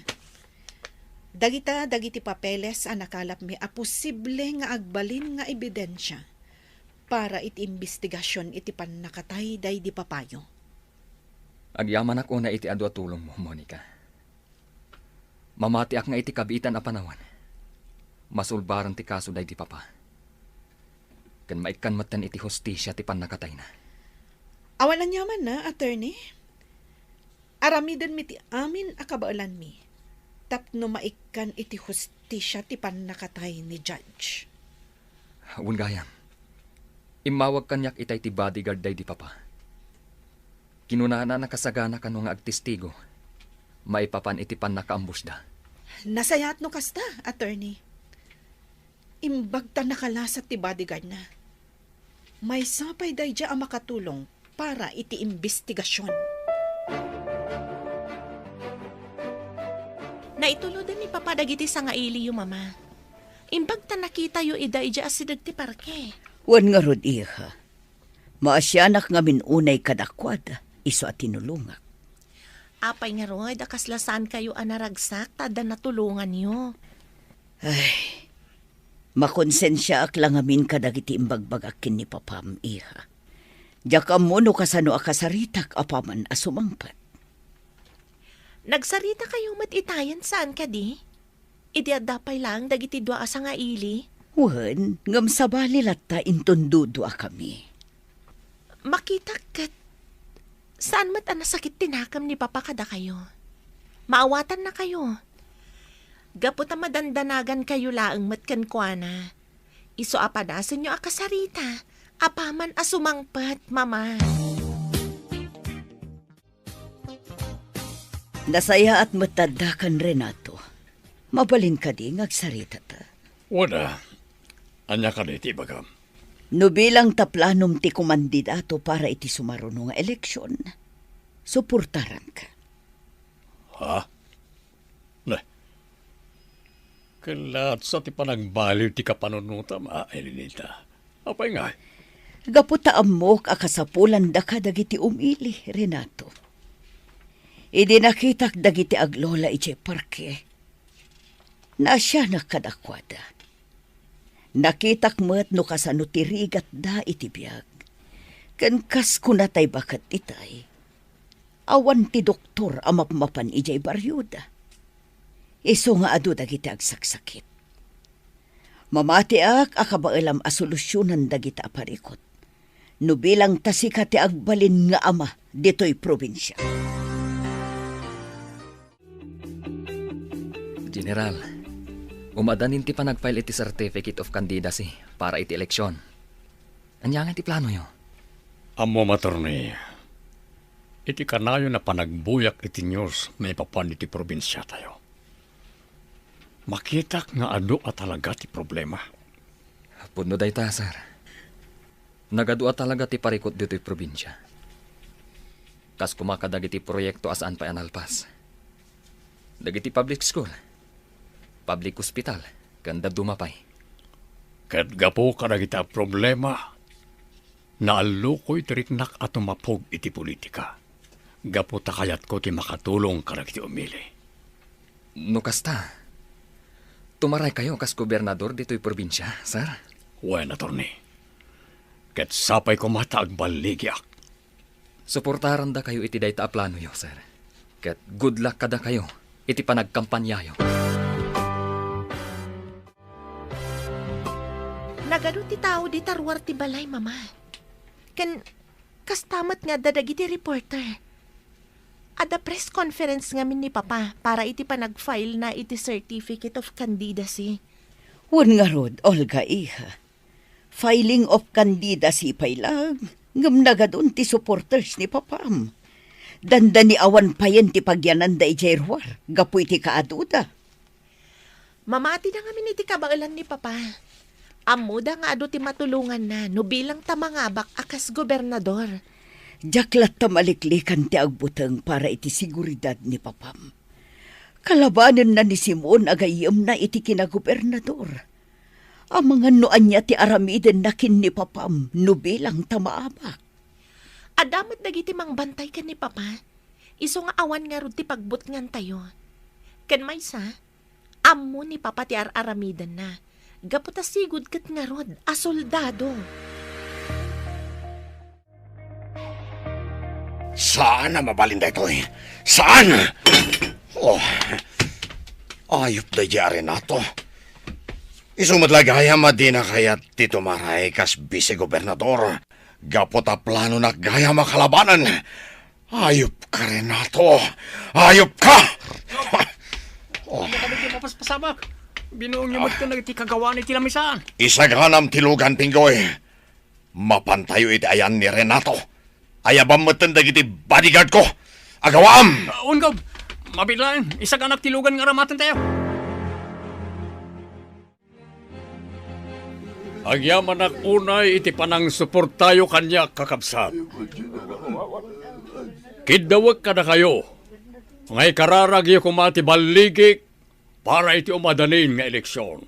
Dagita dagiti papeles a nakalapmi a posible nga agbalin nga ebidensia para iti imbestigasion iti pannakatay daydi papayo. Agyamanak unay iti adu a tulongmo, Monica. Mamatiak nga iti kabiitan a panawen, masulbaren ti kaso daydi papa. Ken maikkan metten iti hustisia ti pannakatayna. Awan aniamanna, attorney. Aramidenmi ti amin a kabaelanmi tapno maikkan iti hustisia ti pannakatay ni Judge. Wen gayam, immawag kaniak itay ti bodyguard daydi papa. Kinunana a nakasagana kano nga agtestigo maipapan iti pannakaambusda. Nasayaat no kasta, attorney. Imbag ta nakalasat ti bodyguardna. Maysa pay daydiay a makatulong para iti imbestigasion. Naituloden ni Papa dagiti sangailiyo, Mama. Imbag ta nakitayo ida idiay asideg ti parke. Wen ngarud, iha. Maasianak ngamin unay kadakuada, isu a tinulongak. Apay ngarud a kasla saankayo a naragsak ta adda natulonganyo? Ay, makonsensiaak la ngamin kadagiti imbagbagak ken ni papam, iha. Diak ammo no kasano a kasaritak apaman a sumangpet. Nagsaritakayo met itayen saan kadi? Idi adda pay laeng dagiti dua a sangaili? Wen, ngem sabali latta inton duduakami. Makitak ket saan met a nasakit ti nakam ni Papa kadakayo. Maawatannakayo. Gapu ta madandanagankayo laeng met kenkuana, isu a panasenyo a kasarita apaman a sumangpet, Mama. Nasayaat met ta adda kan Renato. Mabalin kadi nga agsaritata? Wada. Ania kadi ti ibagam? No bilang ta planom ti kumandidato para iti sumaruno nga eleksion, suportaranka. Ha? Ne. Ket laatsa ti panagbaliw ti kapanunotam, a Elenita. Apay ngay? Gapu ta ammok a kasapulandaka dagiti umili, Renato. Idi nakitak dagiti aglola idiay parke, naasianak kadakuada. Nakitak met no kasano ti rigatda iti biag. Ken kas kunatay baket itay, awan ti doktor a mapmapan idiay barioda. Isu nga adu dagiti agsaksakit. Mamatiak a kabaelam a solusionan dagita a parikut. No bilang ta sika ti agbalin nga ama ditoy probinsia. General, umadanin ti panagfile iti Certificate of Candidacy para iti eleksyon. Ania ngay ti planoyo? Ammom, attorney, iti kanayon a panagbuyak iti news maipapan iti probinsiatayo, makitak nga adu a talaga ti problema. Pudno dayta, sir. Nagadu a talaga ti parikut ditoy probinsia. Kas koma kadagiti proyekto a saan pay a nalpas. Dagiti public school, public hospital, ken dadduma pay. Ket gapu kadagita a problema, naallukoy ti riknak a tumapog iti politika. Gapu ta kayatko ti makatulong kadagiti umili. No kasta, tumaraykayo kas gobernador ditoy probinsia, sir? Wen, attorney. Ket sapay koma ta agballigiak. Suportarandakayo iti dayta a planoyo, sir. Ket good luck kadakayo iti panagkampanyayo. Nagadu ti tao dita ruar ti balay, Mama. Ken kasta met nga adda dagiti reporter. Adda press conference ngamin ni Papa para iti panag-file na iti Certificate of Candidacy. Wen ngarud, Olga, iha. Filing of candidacy pay laeng, ngem nagadun ti supporters ni Papam. Dandani awan payen ti pagyananda idiay ruar gapu iti kaaduda. Mamatida ngamin iti kabaelan ni Papa. Ammoda nga adu ti matulonganna no bilang ta mangabak a kas gobernador. Diak latta maliklikan ti agbuteng para iti seguridad ni Papam. Kalabanenna ni Simon a gayyemna iti kinagobernador. Amangan no ania ti aramidenna ken ni Papam no bilang ta maabak. Adda met dagiti mangbantay ken ni Papa. Isu nga awan ngarud ti pagbutngantayo. Ken maysa, ammo ni Papa ti ar-aramidenna. Gapu ta sigud ket ngarud a soldado. Saan a mabalin daytoy. Saan? Oh. Ayup daydiay a Renato. Isu met la gayam a dina kayat ti tumaray kas bisi-gobernador. Gapu ta planonak gayam a kalabanan. Ayupka, Renato. Ayupka! Oh. Ania kadi ti mapaspasamak? Binuongyo met ken dagiti kagawaan iti lamisaan. Isaganam ti lugan, Pinggoy. Mapantayo iti ayan ni Renato. Ayabam metten dagiti bodyguard ko. Agawaam! Ah, wen, Gob. Mabiit laeng, isaganak ti lugan nga aramatentayo. Agyamanak unay iti panangsuportayo kaniak, kakabsat. Kiddawek kadakayo nga ikararagyo koma ti balligik para iti umadanin nga eleksion.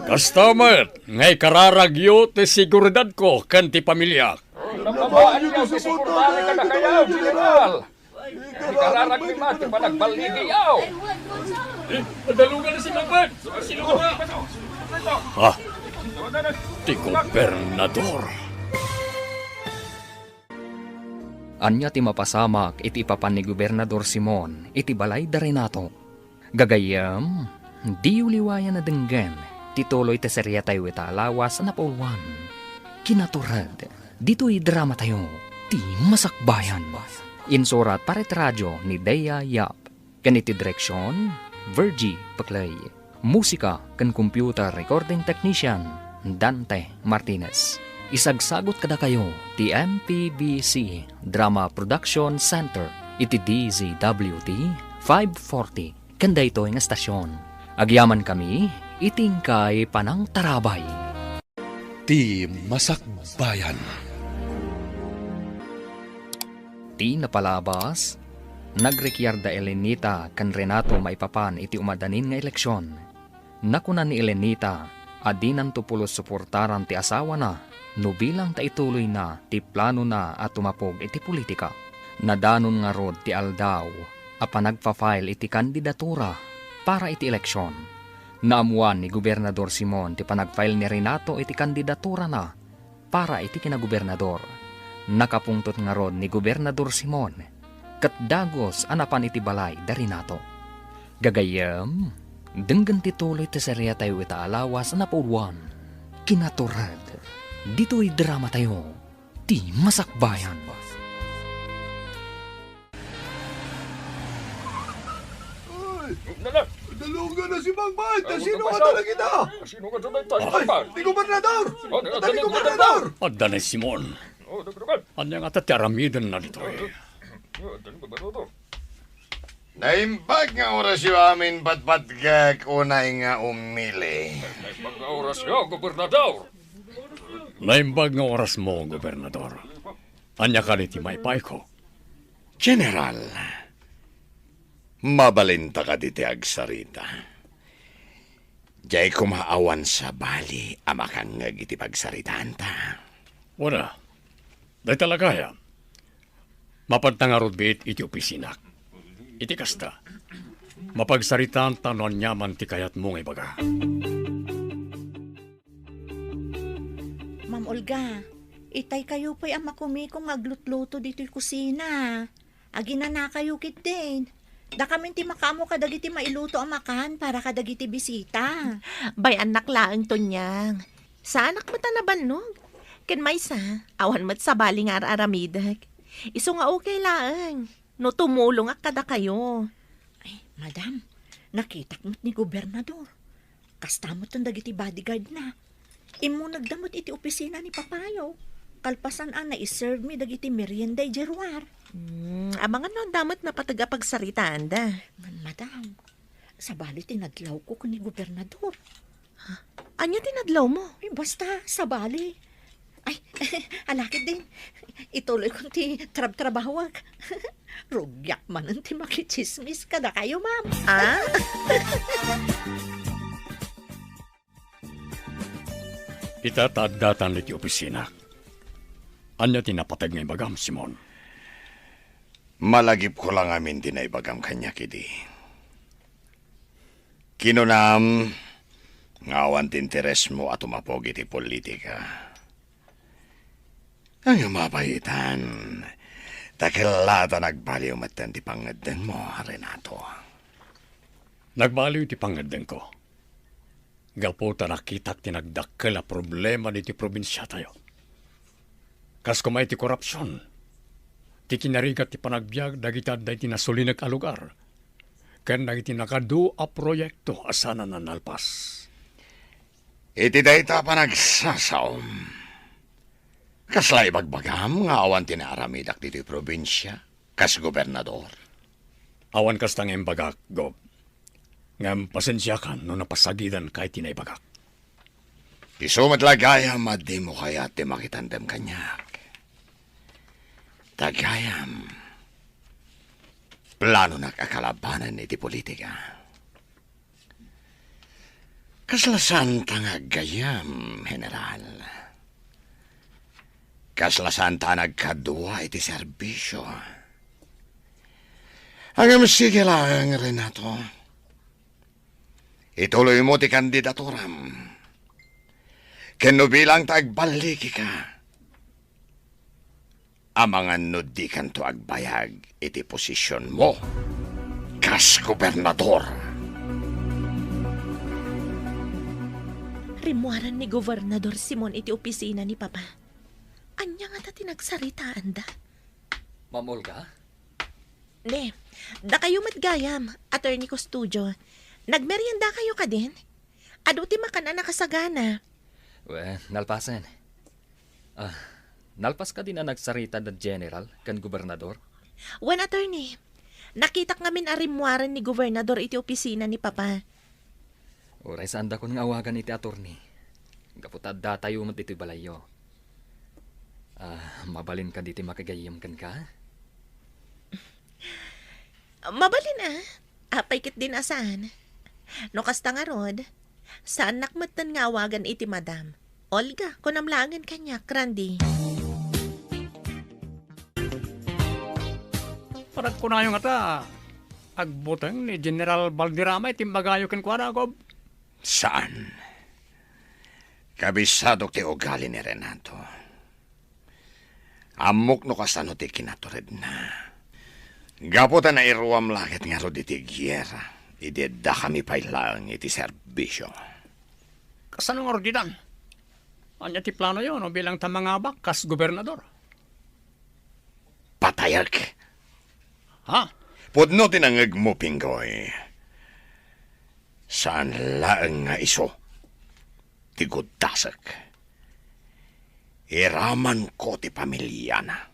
Kasta met nga ikararagyo ti seguridadko ken ti pamiliak. Nababaanyo ti suporta kadakayo, General. Ikararagmi man ti panagballigiyo. Eh, nadalugan na si Mangpet. Sino ka? Ha? Ti gobernador. Ania ti mapasamak iti ipapan ni Gobernador Simon iti balay da Renato? Gagayyem, diyo liwayan a denggen ti tuloy ti seriatayo ita a lawas a napauluan. Kinatured, ditoy dramatayo, ti Masakbayan. Insurat para iti radio ni Dea Yap. Ken iti direksion, Virgie Peclay. Musika ken computer recording technician, Dante Martinez. Isagsagut kadakayo ti M P B C Drama Production Center iti D Z W T five forty. Ken daytoy nga estasion, agyamankami iti inkay panangtarabay. Ti Masakbayan. Ti napalabas, nagrekiar da Elenita ken Renato maipapan iti umadanin nga eleksion. Nakuna ni Elenita a dinanto pulos suportaran ti asawana no bilang ta ituloyna ti planona a tumapog iti politika. Nadanon ngarud ti aldaw a panagpa-file iti kandidatura para iti eleksion. Naammoan ni Gobernador Simon ti panag-file ni Renato iti kandidaturana para iti kinagobernador. Nakapungtot ngarud ni Gobernador Simon ket dagus a napan iti balay da Renato. Gagayyem, denggen ti tuloy ti seriatayo ita a lawas a napauluan. Kinatured, ditoy dramatayo, ti Masakbayan. Ay, nadalugan na si Mangpet. Sino nga talaga ita? Sino nga talaga ita? Ay, ti gobernador! Adda ni Simon. Ania ngata ti aramidenna ditoy? Naimbag nga orasyo amin, patpatgek, unay nga umili. Naimbag nga orasyo, gobernador. Naimbag nga orasmo, gobernador. Ania kadi ti maipaayko? General, mabalinta kadi ti agsarita? Diay koma awan sabali a makangngeg iti pagsaritaanta. Wen a, dayta la gayam. Mapadta ngarud biit iti opisinak. Iti kasta, mapagsaritaanta no aniaman ti kayatmo nga ibaga. Ma'am Olga, itay kayo pay a makumikom nga aglutluto ditoy kusina. Aginanakayo ketdin. Dakamin ti makaammo kadagiti mailuto a makan para kadagiti bisita. Bay-annak laeng, Tonyang. Saanak met a nabannog. Ken maysa, awan met sabali nga ar-aramidek. Isu nga okay laeng no tumulongak kadakayo. Ay, madam, nakitak met ni gobernador. Kasta met dagiti bodyguard na. Immunegda met iti opisina ni Papayo. Kalpasan a naiserve mi dagiti merienda idiay ruar. Hmm, amangan no adda met napateg a pagsaritaanda. Ngem, madam, sabali ti nadlawko ken ni gobernador. Ania ti nadlawmo? Ay, basta, sabali. Ay, ala ketdin. Ituloykon ti trabtrabahoak. Rugiak manen ti makitsismis kadakayo, ma'am. Ah? Ita ta addatan iti opisinak. Ania ti napateg nga ibagam, Simon? Malagipko la ngamin ti naibagam kaniak idi. Kinunam nga awan ti interesmo a tumapog iti politika. Ngem apay itan, Ta kella ta nagbaliw metten ti pangngeddengmo, Renato. Nagbaliw ti pangngeddengko. Gapu ta nakitak ti nagdakkel a problema ditoy probinsiatayo. Kas koma iti korupsion, ti kinarigat ti panagbiag dagiti adda iti nasulinek a lugar, ken dagiti nakadu a proyekto a saan a nalpas. Iti dayta a panagsasaom, kasla ibagbagam nga awan ti naaramidak ditoy probinsia kas gobernador? Awan kasta nga imbagak, Gob. Ngem pasensiakan no napasagidanka iti naibagak. Isu met la gayam a dimo kayat ti makitandem kaniak. Ta gayam, planonak a kalabanen iti politika. Kasla saanta nga aggayam, General. Kasla saanta a nagkadua iti serbisio. Ngem sige laeng, Renato. Ituloymo ti kandidaturam. Ken no bilang ta agballikika, amangan no dikanto agbayag iti posisionmo kas gobernador. Rimmuaren ni Gobernador Simon iti opisina ni Papa. Ania ngata ti nagsaritaanda? Ma'am Olga? Ne, dakayo met gayam, Attorney Custodio. Nagmeriendakayo kadin? Adu ti makan a nakasagana. Wen, nalpasen. Ah, nalpas kadin a nagsarita da General ken Gobernador? Wen, Attorney. Nakitak ngamin a rimmuaren ni Gobernador iti opisina ni Papa. Uray saandakon nga awagan iti attorney. Gapu ta addatayo met ditoy balayyo. Ah, mabalin kadi ti makagayyem kenka? Mabalin a. Apay ketdin a saan? No kasta ngarud, saannak metten nga awagan iti madam. Olga, kunam laengen kaniak, Randy. Paragkunayo ngata, agbuteng ni General Valderrama iti imbagayo kenkuana, Gob? Saan. Kabisadok ti ugali ni Renato. Ammok no kasano ti kinaturedna. Gapu ta nairuam la ket ngarud iti giyera, idi addakami pay laeng iti serbisio. Kasano ngarud ditan? Ania ti planoyo no bilang ta mangabak kas gobernador? Patayek! Ha? Pudno ti nangngegmo, Pinggoy. Saan laeng nga isu ti guddasek. Iramanko ti pamiliana.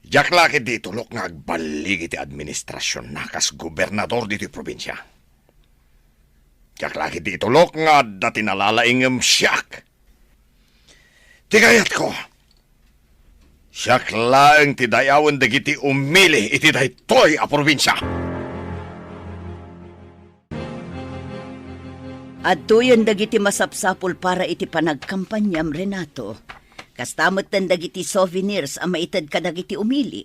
Diak la ketdi itulok nga agballigi ti administrasionna kas gobernador ditoy probinsia. Diak la ketdi itulok nga adda ti nalalaing ngem siak. Ti kayatko, siak laeng ti dayawen dagiti umili iti daytoy a probinsia. Adtoyen dagiti masapsapul para iti panagkampaniam, Renato. Kasta metten dagiti souvenirs a maited kadagiti umili.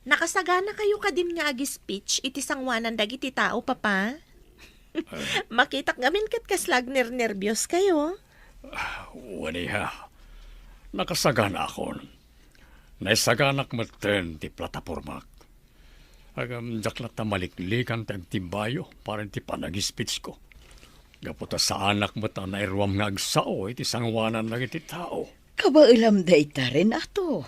Nakasaganakayo kadin nga agi-speech iti sangoanan dagiti tao, Papa? Makitak ngamin ket kasla agnernerbios kayo. Wen, iha. Nakasaganaakon. Naisaganak metten ti platapormak. Ngem diak latta maliklikan ti agtimbayo para iti panag-speech ko. Gapu ta saanak met a nairuam nga agsao iti sangoanan dagiti tao. Kabaelam dayta, Renato.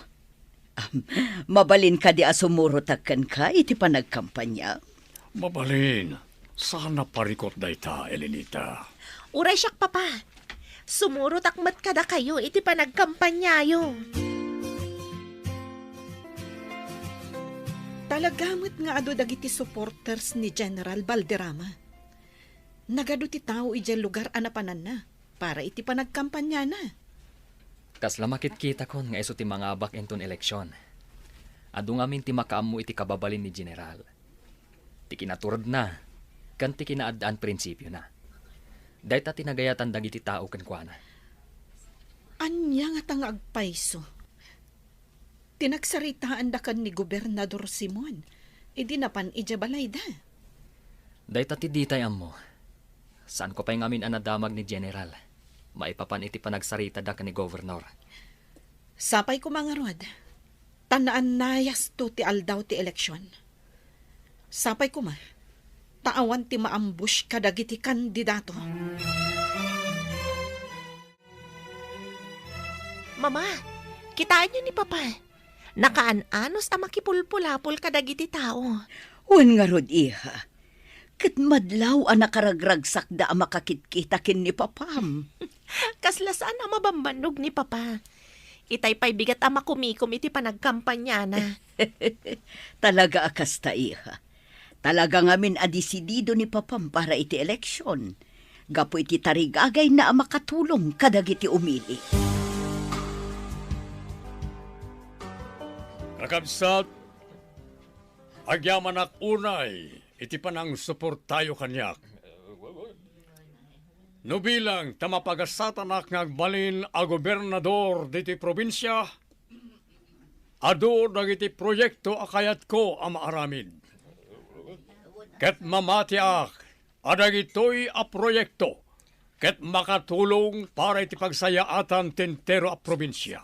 Am, mabalin kadi a sumurotak kenka iti panagkampania? Mabalin. Saan a parikut dayta, Elenita. Uray siak, Papa. Sumurotak met kadakayo iti panagkampaniayo. Talaga met nga adu dagiti supporters ni General Valderrama. Nagadu ti tao idiay lugar a napananna para iti panagkampaniana. Kasla makitkitakon nga isu ti mangabak inton eleksion. Adu ngamin ti makaammo iti kababalin ni General, ti kinaturedna, ken ti kinaaddaan prinsipiona. Dayta ti nagayatan dagiti tao kenkuana. Ania ngata nga agpayso ti nagsaritaanda ken ni Gobernador Simon idi napan idiay balayda? Dayta ti ditay ammo. Saanko pay ngamin a nadamag ni General maipapan iti panagsaritada ken ni Governor. Sapay koma ngarud, ta naannayasto ti aldaw ti eleksion. Sapay koma, ta awan ti maambush kadagiti kandidato. Mama, kitaenyo ni Papa. Nakaan-anos a makipulpulapol kadagiti tao. Wen ngarud, iha. Ket madlaw a nakaragragsakda a makakitkita ken ni Papam. Kasla saan a mabambannog ni Papa. Itay pay bigat a makumikom iti panagkampanyana. Talaga a kasta, iha. Talaga ngamin a desidido ni Papam para iti eleksion, gapu iti tarigagayna a makatulong kadagiti umili. Kakabsat, agyamanak unay iti panangsuportayo kaniak. No bilang ta mapagasatanak nga agbalin a gobernador ditoy probinsia, adu dagiti proyekto a kayatko a maaramid. Ket mamatiak a dagitoy a proyekto ket makatulong para iti pagsayaatan ti entero a probinsia.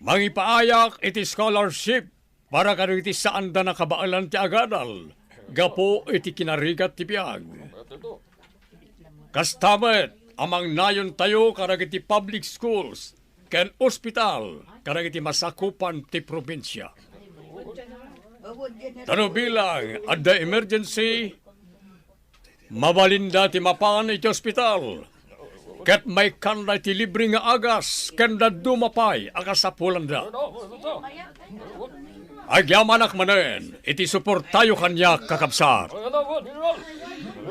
Mangipaayak iti scholarship para kadagiti saanda nakabaelan ti agadal gapu iti kinarigat ti biag. Kasta met a mangnayontayo kadagiti public schools ken ospital kadagiti masakupan ti probinsia. Ta no bilang adda emergency, mabalinda ti mapan iti ospital, ket maikkanda iti libre nga agas ken dadduma pay a kasapulanda. Agyamanak manen iti suportayo kaniak, kakabsat.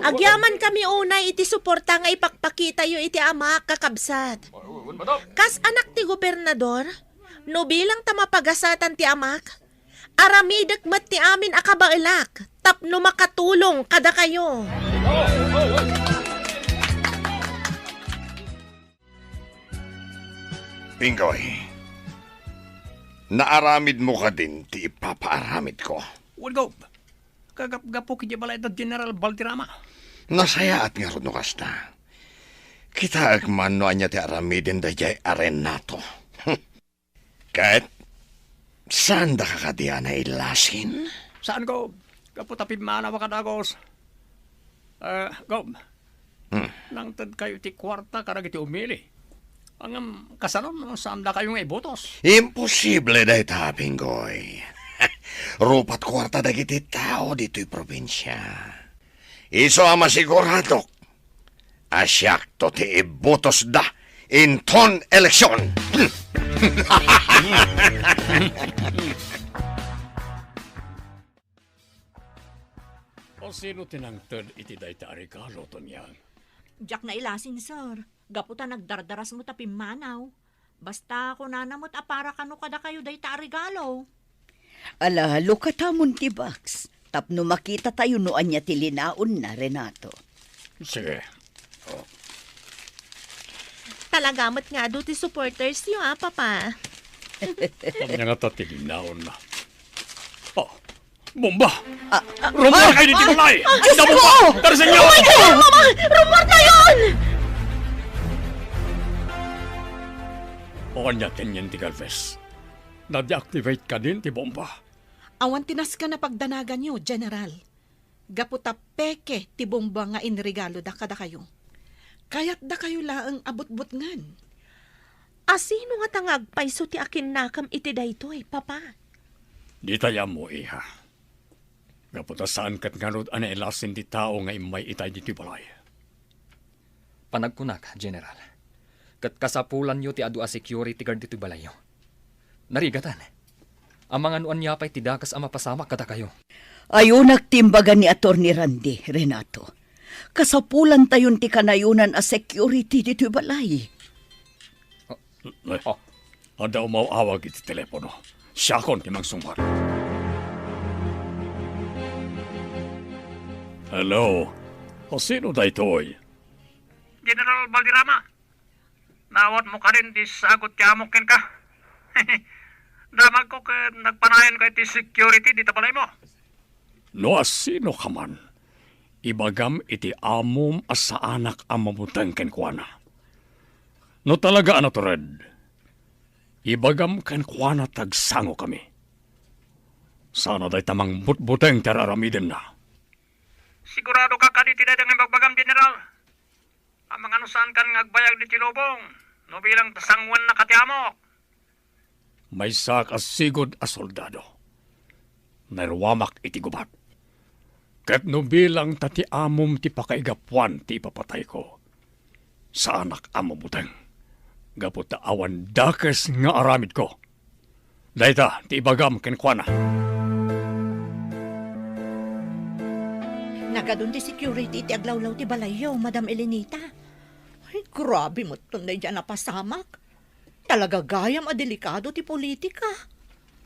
Agyamankami unay iti suporta nga ipakpakitayo iti Amak, kakabsat. Kas anak ti gobernador, no bilang ta mapagasatan ti Amak, aramidek met ti amin a kabaelak tapno makatulong kadakayo. Pinggoy, naaramidmo kadin ti ipapaaramidko? Wen, Gob. Kagapgapo iti balay da General Valderrama. Nasayaat ngarud no kasta. Kitaek man no ania ti aramiden daydiay a Renato. Ket, saandaka kadi a nailasin? Saan, Gob. Gapu ta pimmanaw a kadagos. Eh, Gob, Hmm. nangtedkayo ti kuarta kadagiti umili. Ngem, kasano no saandakayo nga ibotos? Imposible dayta, Pinggoy. Rupat kuarta dagiti tao ditoy probinsia. Isu a masiguradok a siakto ti ibutosda inton eleksion. O sino ti nangted iti dayta a regalo, Tonyang? Diak nailasin, sir. Gapu ta nagdardarasmo ta pimmanaw. Basta kunana met a para kano kadakayo dayta a regalo. Ala, lukatamon ti box tapno makitatayo no ania ti linaonna, Renato. Sige. Oh. Talaga met nga adu ti supporters yo, a, Papa. Ania ngata ti linaonna? Oh, bomba! Ah, ah, Rumor ah, kayo dito, ah, balay! Ah, Diyos Bomba! Ko! Tara sa inyo! Oh my God! Mama! Rumor na yun! O ania kenyan ti Galvez? Na-deactivate kadin ti bomba? Awan ti nasken a pagdanaganyo, General. Gapu ta peke ti bomba nga inregaloda kadakayo. Kayatdakayo laeng a butbutngen. A sino ngata nga agpayso ti akinnakam iti daytoy, Papa? Ditay ammo, iha. Gapu ta saan ket ngarud a nailasin ti tao nga immay itay ditoy balay. Panagkunak, General, ket kasapulanyo ti adu a security guard ditoy balayyo. Narigatan. Amangan no ania pay ti dakes a mapasamak kadakayo. Ayonak ti imbaga ni Attorney Randy, Renato. Kasapulantayon ti kanayonan a security ditoy balay. Eh, Oh. Adda umaw-awag iti telepono. Siakon ti mangsungbat. Hello? O, sino daytoy? General Valderrama, naawatmo kadin ti sagut ti amok kenka? Damagko ket nagpanayanka iti security dita balaymo. No asino ka man, ibagam iti amom a saanak a mabuteng kenkuana. No talaga a natured, Ibagam kenkuana ti agsangokami. Saan a dayta mangbutbuteng ti ar-aramidenna. Sigurado ka kadi ti dayta nga ibagbagam, General? Amangan no saankan nga agbayag ditoy lubong, no bilang ta sangoannak a ti amok. Maysaak a sigud a soldado. Nairuamak iti gubat. Ket no bilang ta ti amom ti pakaigapuan ti ipapatayko, saanak a mabuteng, gapu ta awan dakes nga aramidko. Dayta ti ibagam kenkuana. Nagadun ti security iti aglawlaw ti balayyo, Madam Elenita. Ay, grabe met ton daydiay a napasamak. Talaga gayam a delikado ti politika.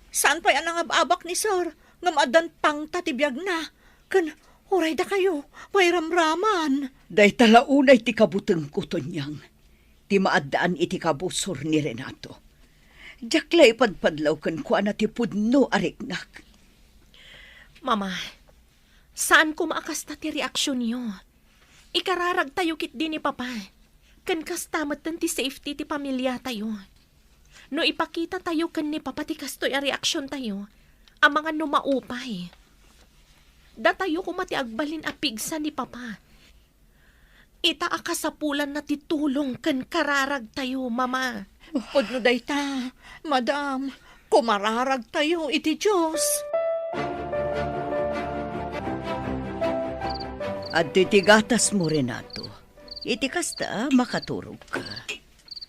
Saan pay a nangab-abak ni Sir, ngem addan pangta ti biagna. Ken uray dakayo, mairamraman. Dayta la unay ti kabutengko, Tonyang. Ti maaddaan iti kabusor ni Renato. Diak la ipadpadlaw kenkuana ti pudno a riknak. Mama, saan koma a kasta ti reaksionyo. Ikararagtayo ketdi ni Papa. Ken kasta metten ti safety ti pamiliatayo. No ipakitatayo ken ni Papa ti kastoy a reaksiontayo, amangan no maupay. Datayo koma ti agbalin a pigsa ni Papa. Ita a kasapulanna ti tulong ken kararagtayo, Mama. Pudno dayta, Madam. Kumararagtayo iti Dios. Adtoy ti gatasmo, Renato. Iti kasta, makaturogka.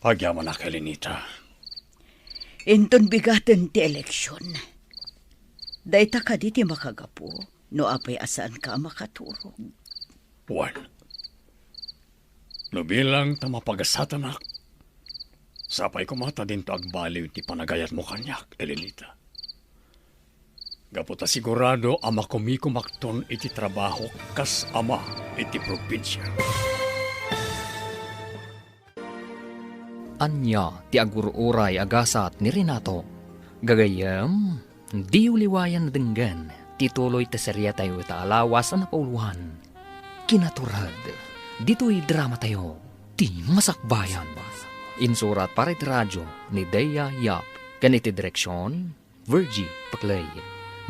Agyamanak, Elenita. Inton bigaten ti eleksion, dayta kadi ti makagapu no apay a saanka a makaturog? Wen, no bilang ta mapagasatanak, sapay koma ta dinto agbaliw ti panagayatmo kaniak, Elenita. Gapu ta sigurado a makumikumakton iti trabahok kas ama iti probinsia. Ania ti agur-uray a gasat ni Renato? Gagayyem, diyo liwayan a denggen ti tuloy ti seriatayo ita a lawas a napauluan. Kinatured, ditoy dramatayo, Ti Masakbayan. Insurat para iti radio ni Dea Yap ken iti direksion, Virgie Paclay.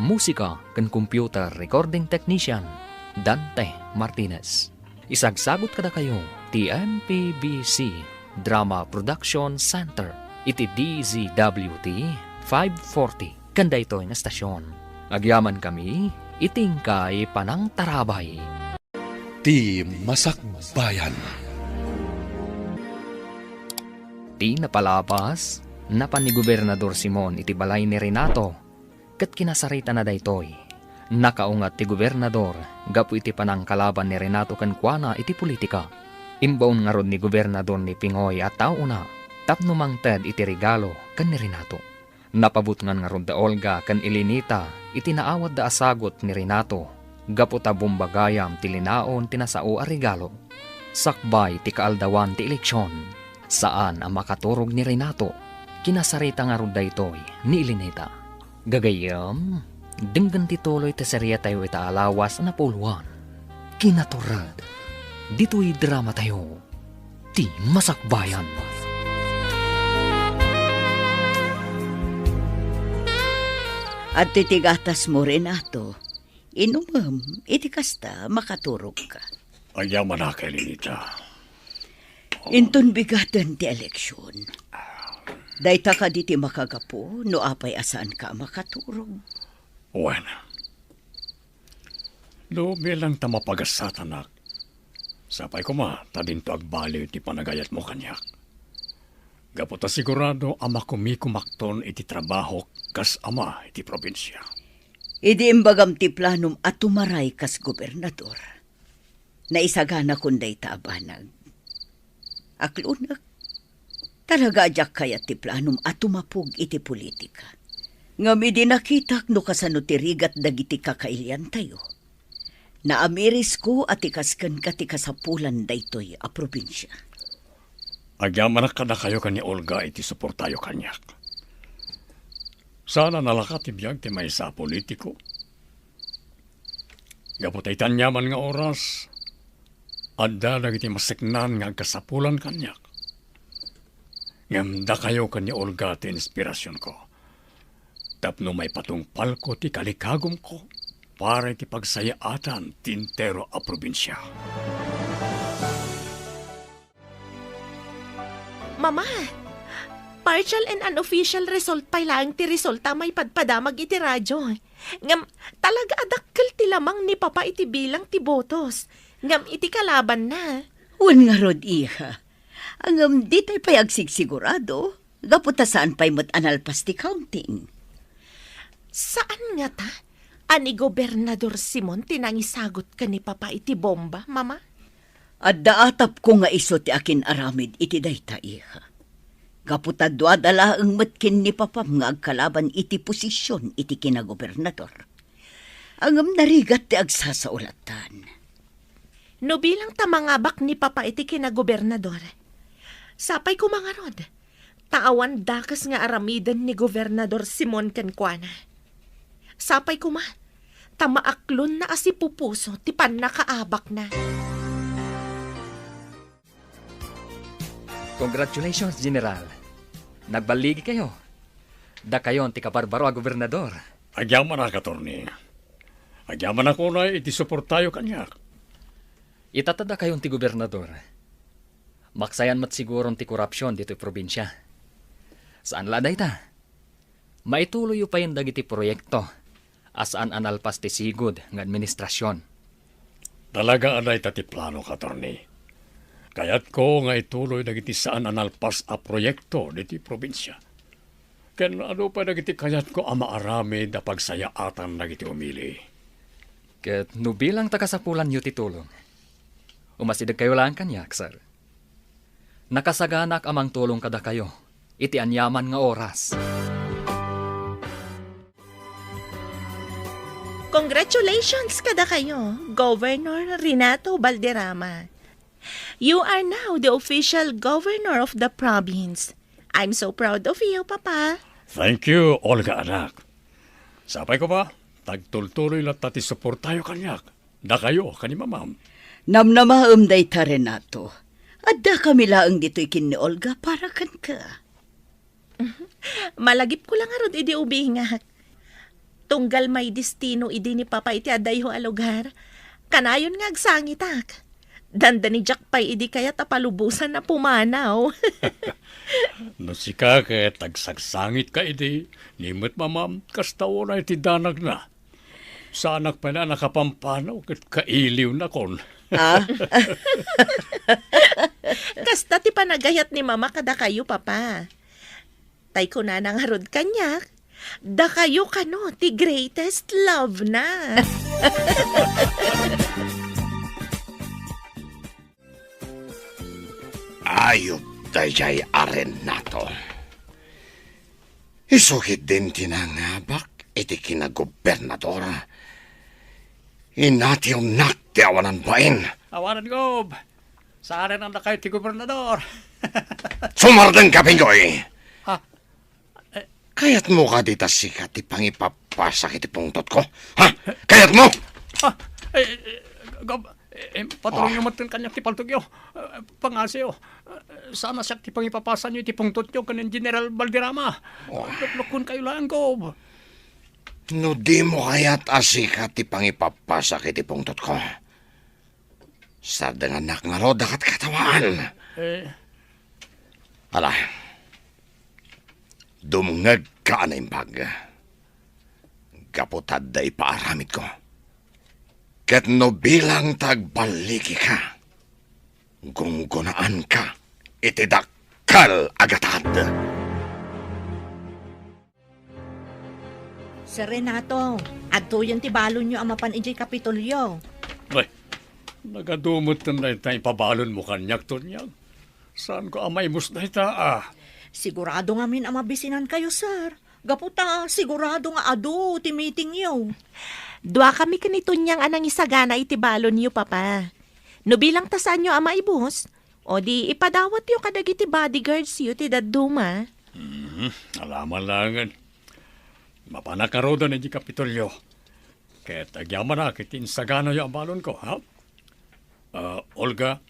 Musika ken computer recording technician, Dante Martinez. Isagsagut kadakayo ti M P B C Drama Production Center iti D Z W T five forty ken daytoy nga estasion. Agyamankami iti inkay panangtarabay. Ti Masakbayan. Ti napalabas, napan ni Gobernador Simon iti balay ni Renato, ket kinasaritana daytoy. Nakaungat ti gobernador gapu iti panangkalaban ni Renato kenkuana iti politika. Imbaon ngarud ni Gobernador ni Pingoy a taona tapno mangted iti regalo ken ni Renato. Napabutngan ngarud da Olga ken Elenita iti naawatda a sagut ni Renato gapu ta bomba gayam ti linaon ti nasao a regalo. Sakbay ti kaaldawan ti eleksion, saan a makaturog ni Renato. Kinasarita ngarud daytoy ni Elenita. Gagayyem, denggen ti tuloy ti seriatayo ita a lawas a napauluan. Kinatured, ditoy dramatayo, Ti Masakbayan. Adtoy ti gatasmo, Renato. Inumem, iti kasta, makaturogka. Agyamanak, Elenita. Inton bigaten ti eleksion, dayta kadi ti makagapu no apay a saanka a makaturog? Wen, no bilang ta mapagasatanak, sapay koma ta dinto agbaliw ti panagayatmo kaniak. Gapu ta sigurado a makumikumakton iti trabahok kas ama iti probinsia. Idi imbagam ti planom a tumaray kas gobernador, naisaganakon dayta a banag. Aklonek, talaga a diak kayat ti planom a tumapog iti politika. Ngem idi nakitak no kasano ti rigat dagiti kakailiantayo, naamirisko a ti kas kenka ti kasapulan daytoy a probinsia. Agyamanak kadakayo ken ni Olga iti suportayo kaniak. Saan a nalaka ti biag ti maysa a politiko. Gapu ta iti aniaman nga oras, adda dagiti maseknan nga agkasapulan kaniak. Ngem dakayo ken ni Olga ti inspirasionko. Tapno maipatungpalko ti kalikagumko para iti pagsayaatan ti entero a probinsia. Mama, partial and unofficial result pay laeng ti resulta a maipadpadamag iti radio. Ngem, talaga a dakkel ti lamang ni Papa iti bilang ti botos. Ngem iti kalabanna. Wen ngarud, iha. Ngem, ditay pay agsigsigurado. Gapu ta saan pay met a nalpas ti counting. Saan ngata a ni Gobernador Simon ti nangisagut ken ni Papa iti bomba, Mama? Adda atapko nga isu ti akin-aramid iti dayta, iha. Gapu ta duada laeng met ken ni Papam nga agkalaban iti posision iti kinagobernador. Ngem narigat ti agsasaulatan. No bilang ta mangabak ni Papa iti kinagobernador, sapay koma ngarud, ta awan dakes nga aramiden ni Gobernador Simon kenkuana. Sapay koma, ta maaklonna a sipupuso ti pannakaabakna. Congratulations, General. Nagballigikayo. Dakayon ti kabarbaro a gobernador. Agyamanak, attorney. Agyamanak unay iti suportayo kaniak. Ita ta dakayon ti gobernador. Maksayan met siguron ti korupsion ditoy probinsia. Saan la dayta. Maituloyyo payen dagiti proyekto a saan a nalpas ti sigud nga administrasion. Talaga a dayta ti planok, attorney. Kayatko nga ituloy dagiti saan a nalpas a proyekto ditoy probinsia. Ken adu pay dagiti kayatko a maaramid a pagsayaatan dagiti umili. Ket no bilang ta kasapulanyo ti tulong, umasidegkayo laeng kaniak, sir. Nakasaganak a mangtulong kadakayo iti aniaman nga oras. Congratulations kadakayo, Governor Renato Balderrama. You are now the official governor of the province. I'm so proud of you, Papa. Thank you, Olga anak. Sapay koma, agtultuloy latta ti suportayo kaniak. Dakayo ken ni Mamam. Namnamaem dayta, Renato. Addakami laeng ditoy ken ni Olga para kenka. Malagipko la ngarud idi ubingak. Tunggal maidestino idi ni Papa iti adayho a lugar, kanayon nga agsangitak. Dandani diak pay idi kayat a palubosan a pumanaw. No sika ket agsangsangitka idi, ni met Mamam, kasta unay ti danagna. Saanak pay a nakapampanaw ket kailiwnakon. Ah? Kasta ti panagayat ni Mama kadakayo, Papa. Tay kunana ngarud kaniak, dakayo kano ti greatest love na. Ayup daydiay a Renato. Isu ketdin ti nangabak iti kinagobernador. Inatiwnak ti awanan bain. Awanan, Gob. Saan a dakayo ti gobernador. Sumardengka, Pingoy. Ha? Eh. Kayatmo kadi ta sika ti pangipapasak iti pungtotko? Ha? Kayatmo? Ah, eh, eh, Gob, eh, eh, patulongyo metten kaniak ti paltogyo. Eh, pangngasiyo. Eh, saan a siak ti pangipapasanyo iti pungtotyo ken ni General Valderrama. Oh. Luklukkonkayo laeng, Gob. No dimo kayat a sika ti pangipapasak iti pungtotko, sardengannak ngarud a katkatawaan. Eh. Ala, dumngegka a naimbag. Gapu ta adda ipaaramidko. Ket no bilang ta agballigika, gunggonaanka iti dakkel a gatad. Sir Renato, adtoyen ti balonyo a mapan idiay Kapitolyo. Ay, nagadu metten dayta ipabalonmo kaniak, Tonyang. Saanko a maimus dayta, ah. Sigurado ngamin a mabisinankayo, sir. Gapu ta sigurado nga adu ti meetingyo. Duakami ken ni Tonyang a nangisagana iti balonyo, Papa. No bilang ta saanyo a maibus, o di ipadawatyo kadagiti bodyguardsyo ti dadduma. Mhm, alaman laengen. Mapanak ngaruden idiay Kapitolyo. Ket agyamanak iti insaganayo a balonko, ha? Ah, Olga,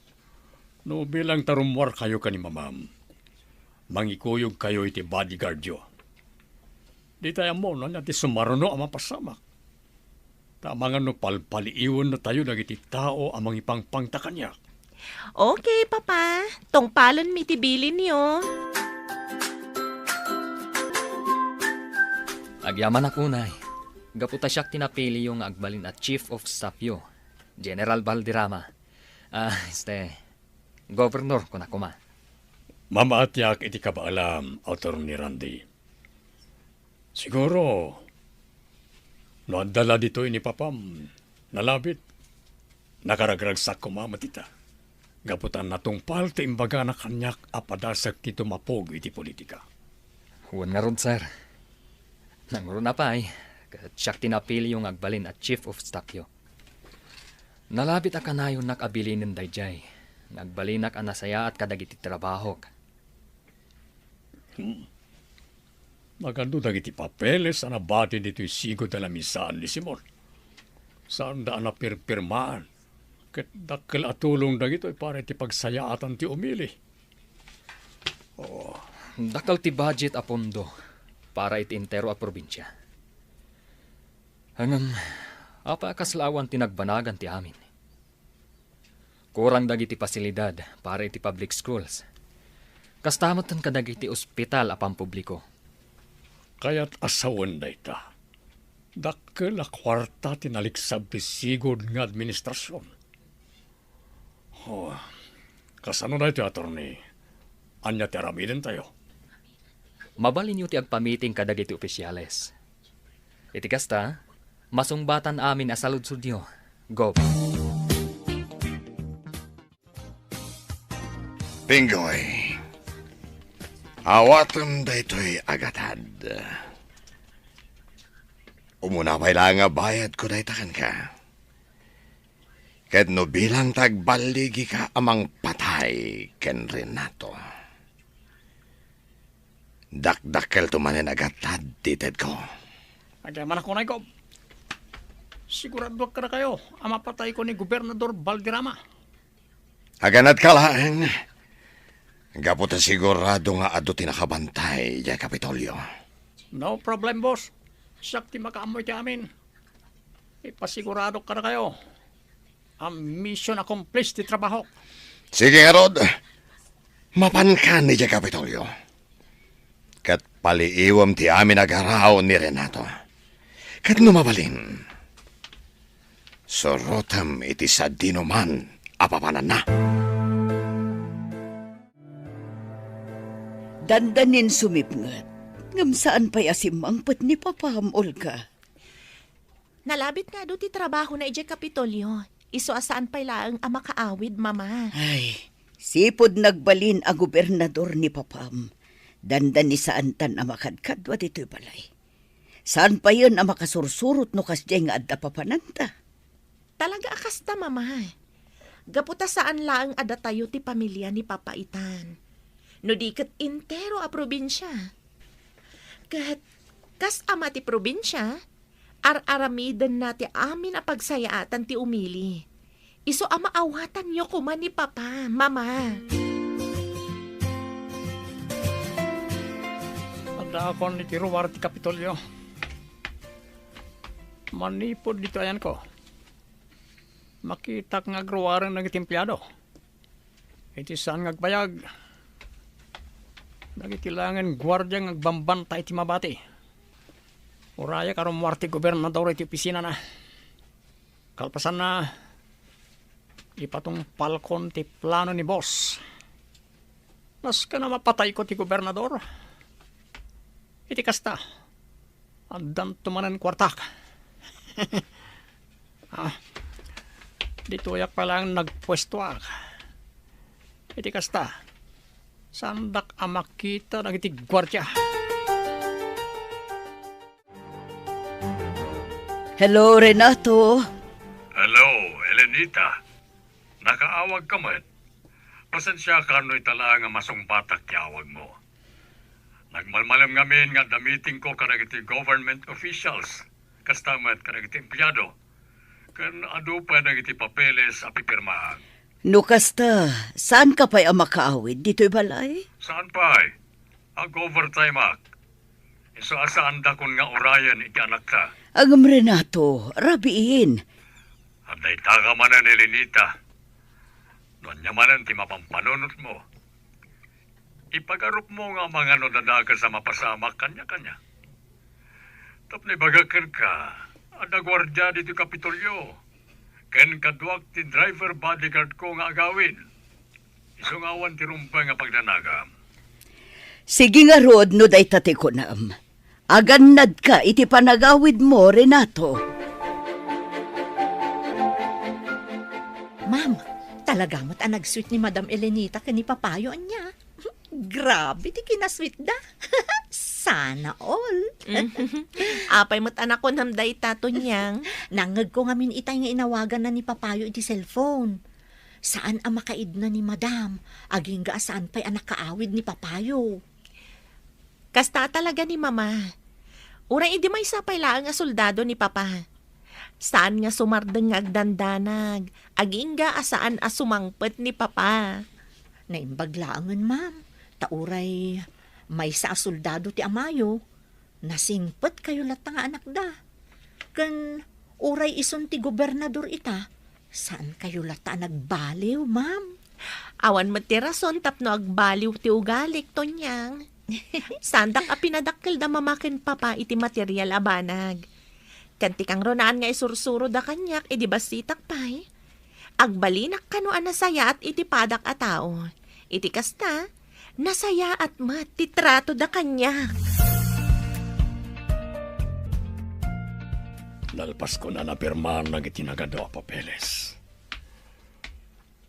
no bilang ta rummuarkayo ken ni Mamam, mangikuyogkayo iti bodyguardyo. Ditay ammo no ania ti sumaruno a mapasamak. Ta amangan no palpaliiwennatayo dagiti tao a mangipangpangta kaniak. Okay, Papa. Tungpalenmi ti bilinyo. Agyamanak unay, gapu ta siak ti napiliyo nga agbalin a chief of staffyo, General Valderrama. Ah, este, Governor, kuna koma. Mamaatiak iti kabaelam, Attorney Randy. Siguro, no adda la ditoy ni Papam, nalabit, nakaragragsak koma met ita. Gapu ta natungpal ti imbagana kaniak a padasek ti tumapog iti politika. Wen ngarud, sir. Nangruna pay, ket siak ti napiliyo nga agbalin a chief of staffyo. Nalabit a kanayonnak a bilinen daydiay, nga agbalinak a nasayaat kadagiti trabahok. Hmm. Nagando dagiti papeles a nabati ditoy sigud a lamisaan ni Simon. Saanda a napirpirmaan, ket dakkel a tulong dagitoy para iti pagsayaatan ti umili. Oh. Dakkel ti budget a pondo para iti entero a probinsia. Ngem, apay a kasla awan ti nagbanagan ti amin? Kurang dagiti pasilidad para iti public schools. Kasta metten kadagiti ospital a pampubliko. Kayat a sawen dayta. Dakkel a kuarta ti naliksab ti sigud nga administrasion. Oh, kasano daytoy, Attorney? Ania ti aramidentayo? Mabalinyo ti agpamiting kadagiti ofisiales. Iti kasta, masungbatan amin a saludsodyo, Gov. Pinggoy, awatem daytoy a gatad. Umuna pay laeng a bayadko dayta kenka. Ket no bilang ta agballigika a mangpatay ken Renato, dakdakkelto manen a gatad ti itedko. Agyamanak unay, Gov. Siguradoak kadakayo a mapatayko ni Gobernador Valderrama. Aganadka laeng, gapu ta sigurado nga adu ti nakabantay idiay Kapitolyo. No problem, boss. Siak ti makaammo iti amin. Ipasiguradok kadakayo a mission accomplished ti trabahok. Sige ngarud, mapankan idiay Kapitolyo. Ket paliiwem ti amin a garaw ni Renato. Ket no mabalin, surotem iti sadinoman a papananna. Dandanin sumipnget, ngem saan pay a simmangpet ni Papam, Olga. Nalabit nga adu ti trabahona idiay Kapitolyo, isu a saan pay laeng a makaawid, Mama. Ay, sipud nagbalin a gobernador ni Papam, dandani saantan a makadkadua ditoy balay. Saan payen a makasursurot no kasdiay nga adda papananta. Talaga a kasta, Mama. Gapu ta saan laeng a datayo ti pamilia ni Papa itan, no di ket entero a probinsia. Ket kas ama ti probinsia, ar-aramidenna ti amin a pagsayaatan ti umili. Isu a maawatanyo koma ni Papa, Mama. Addaakon iti ruar ti Kapitolyo. Manipud ditoy ayanko, makitak nga agruaren dagiti empleado. Iti saan nga agbayag, dagiti laengen guardia nga agbambantay iti mabati. Urayak a rummuar ti gobernador iti opisinana. Kalpasanna, ipatungpalkon ti plano ni boss. Nasken a mapatayko ti gobernador. Iti kasta, addanto manen kuartak. Ah, ditoyak pay laeng nagpuestoak. Iti kasta, saandak a makita dagiti guardia. Hello, Renato. Hello, Elenita. Nakaawag ka met? Pasensiaka no ita laeng a masungbatak ti awagmo. Nagmalmalem ngamin nga adda meetingko kadagiti government officials, kasta met kadagiti empleado. Ken adu pay dagiti papeles a pipirmaan. No kasta, saanka pay a makaawid ditoy balay? Saan pay? Ag-overtime-ak. Isu a saandakon nga urayen iti anakta. Ngem Renato, rabiin. Adda itaka manen, Elenita. No ania manen ti mapampanunotmo, ipagarupmo nga amangan no adda dakes a mapasamak kaniakaniak. Tapno ibagak kenka, adda guardia ditoy Kapitolyo, ken kaduak ti driver bodyguard ko nga agawid. Isu nga awan ti rumbeng a pagdanagam. Sige ngarud no dayta ti kunam. Agannadka iti panagawidmo, Renato. Ma'am, talaga met a nag-sweet ni Madam Elenita ken ni Papayo ania. Grabe ti kinasweetda. Sana all. Apay met a nakunam dayta, Tonyang? Nangngegko ngamin itay nga inawaganna ni Papayo iti cellphone. Saan a makaidna ni Madam, agingga a saan pay a nakaawid ni Papayo. Kasta talaga ni Mama. Uray idi maysa pay laeng a soldado ni Papa. Saan nga sumardeng nga agdandanag, agingga a saan a sumangpet ni Papa. Naimbag laengen, ma'am, ta uray maysa a soldado ti amayo, nasingpetkayo latta nga anakda. Ken uray isun ti gobernador ita, saankayo latta a nagbaliw, ma'am. Awan met ti rason tapno agbaliw ti ugalik, Tonyang. Saandak a pinadakkel da Mama ken Papa iti material a banag. Ket ti kangrunaan nga isursuroda kaniak idi bassitak pay, agbalinak kano a nasayaat iti padak a tao. Iti kasta, nasayaat met ti tratoda kaniak. Nalpaskon a napirmaan dagiti nagadu a papeles.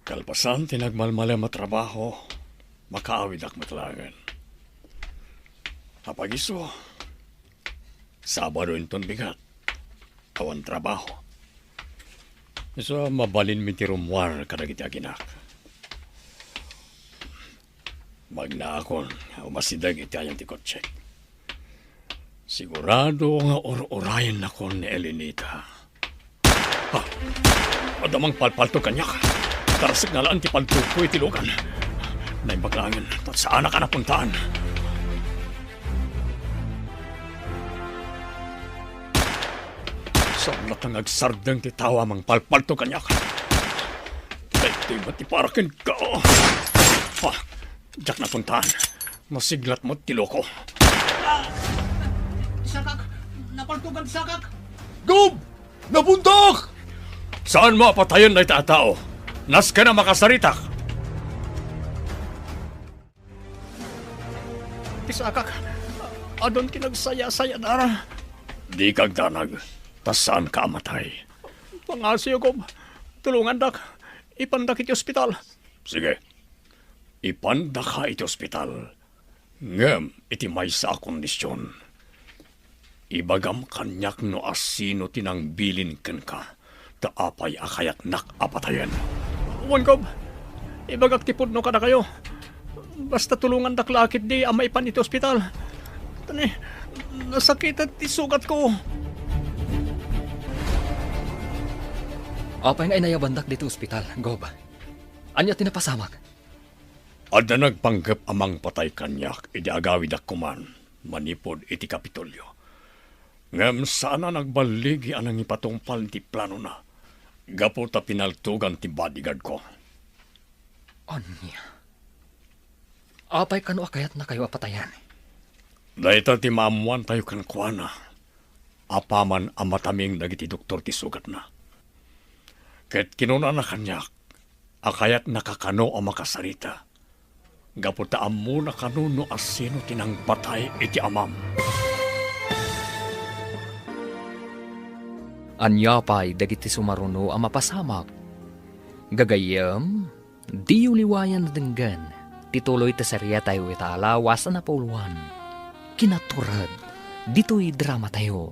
Kalpasan ti nagmalmalem a trabaho, makaawidak met laengen. Apay isu, Sabado inton bigat, awan trabaho. Isu a mabalinmi ti rummuar kadagiti aginak. Magnaakon, umasideg iti ayan ti kotsek. Sigurado nga ur-urayennakon ni Elenita. Ah! Adda mangpalpaltog kaniak. Tarasek nga laeng ti paltogko iti lugan. Naimbag laengen, ta saanak a napuntaan. Saan latta nga agsardeng ti tao a mangpalpaltog kaniak. Daytoy met ti para kenka. Ah! Diak napuntaan. Masiglat met ti loko. Sakak! Napaltogan sakak! Gob! Napuntak! Saanmo a patayen dayta a tao? Nasken a makasaritak! Ti sakak, adun ti nagsayasayadara. Dika agdanag, ta saanka a matay. Pangasiyo, Gob. Tulongandak. Ipandak iti ospital. Sige. Ipandaka iti ospital. Ngem iti maysa a kondision, ibagam kaniak no asino ti nangbilin kenka, ta apay a kayatnak a patayen. Wen, Gob, ibagak ti pudno kadakayo. Basta tulongandak la ketdi a maipan iti ospital. Tani, nasakitan ti sugatko. Apay nga inayabandak ditoy ospital, Gob? Ania ti napasamak? Adda nagpanggep a mangpatay kaniak idi agawidak koman manipud iti Kapitolyo. Ngem saan a nagballigi a nangipatungpal ti planona gapu ta pinaltogan ti bodyguard ko. Ania? Apay kano a kayatnakayo a patayen? Dayta ti maammoantayo kenkuana apaman a mataming dagiti doktor ti sugatna. Ket kinunana kaniak a kayatnaka kano a makasarita, gapu ta ammona kano no asino ti nangpatay iti amam. Ania pay dagiti sumaruno a mapasamak? Gagayyem, diyo liwayan a denggen ti tuloy ti seriatayo ita a lawas a napauluan. Kinatured ditoy dramatayo,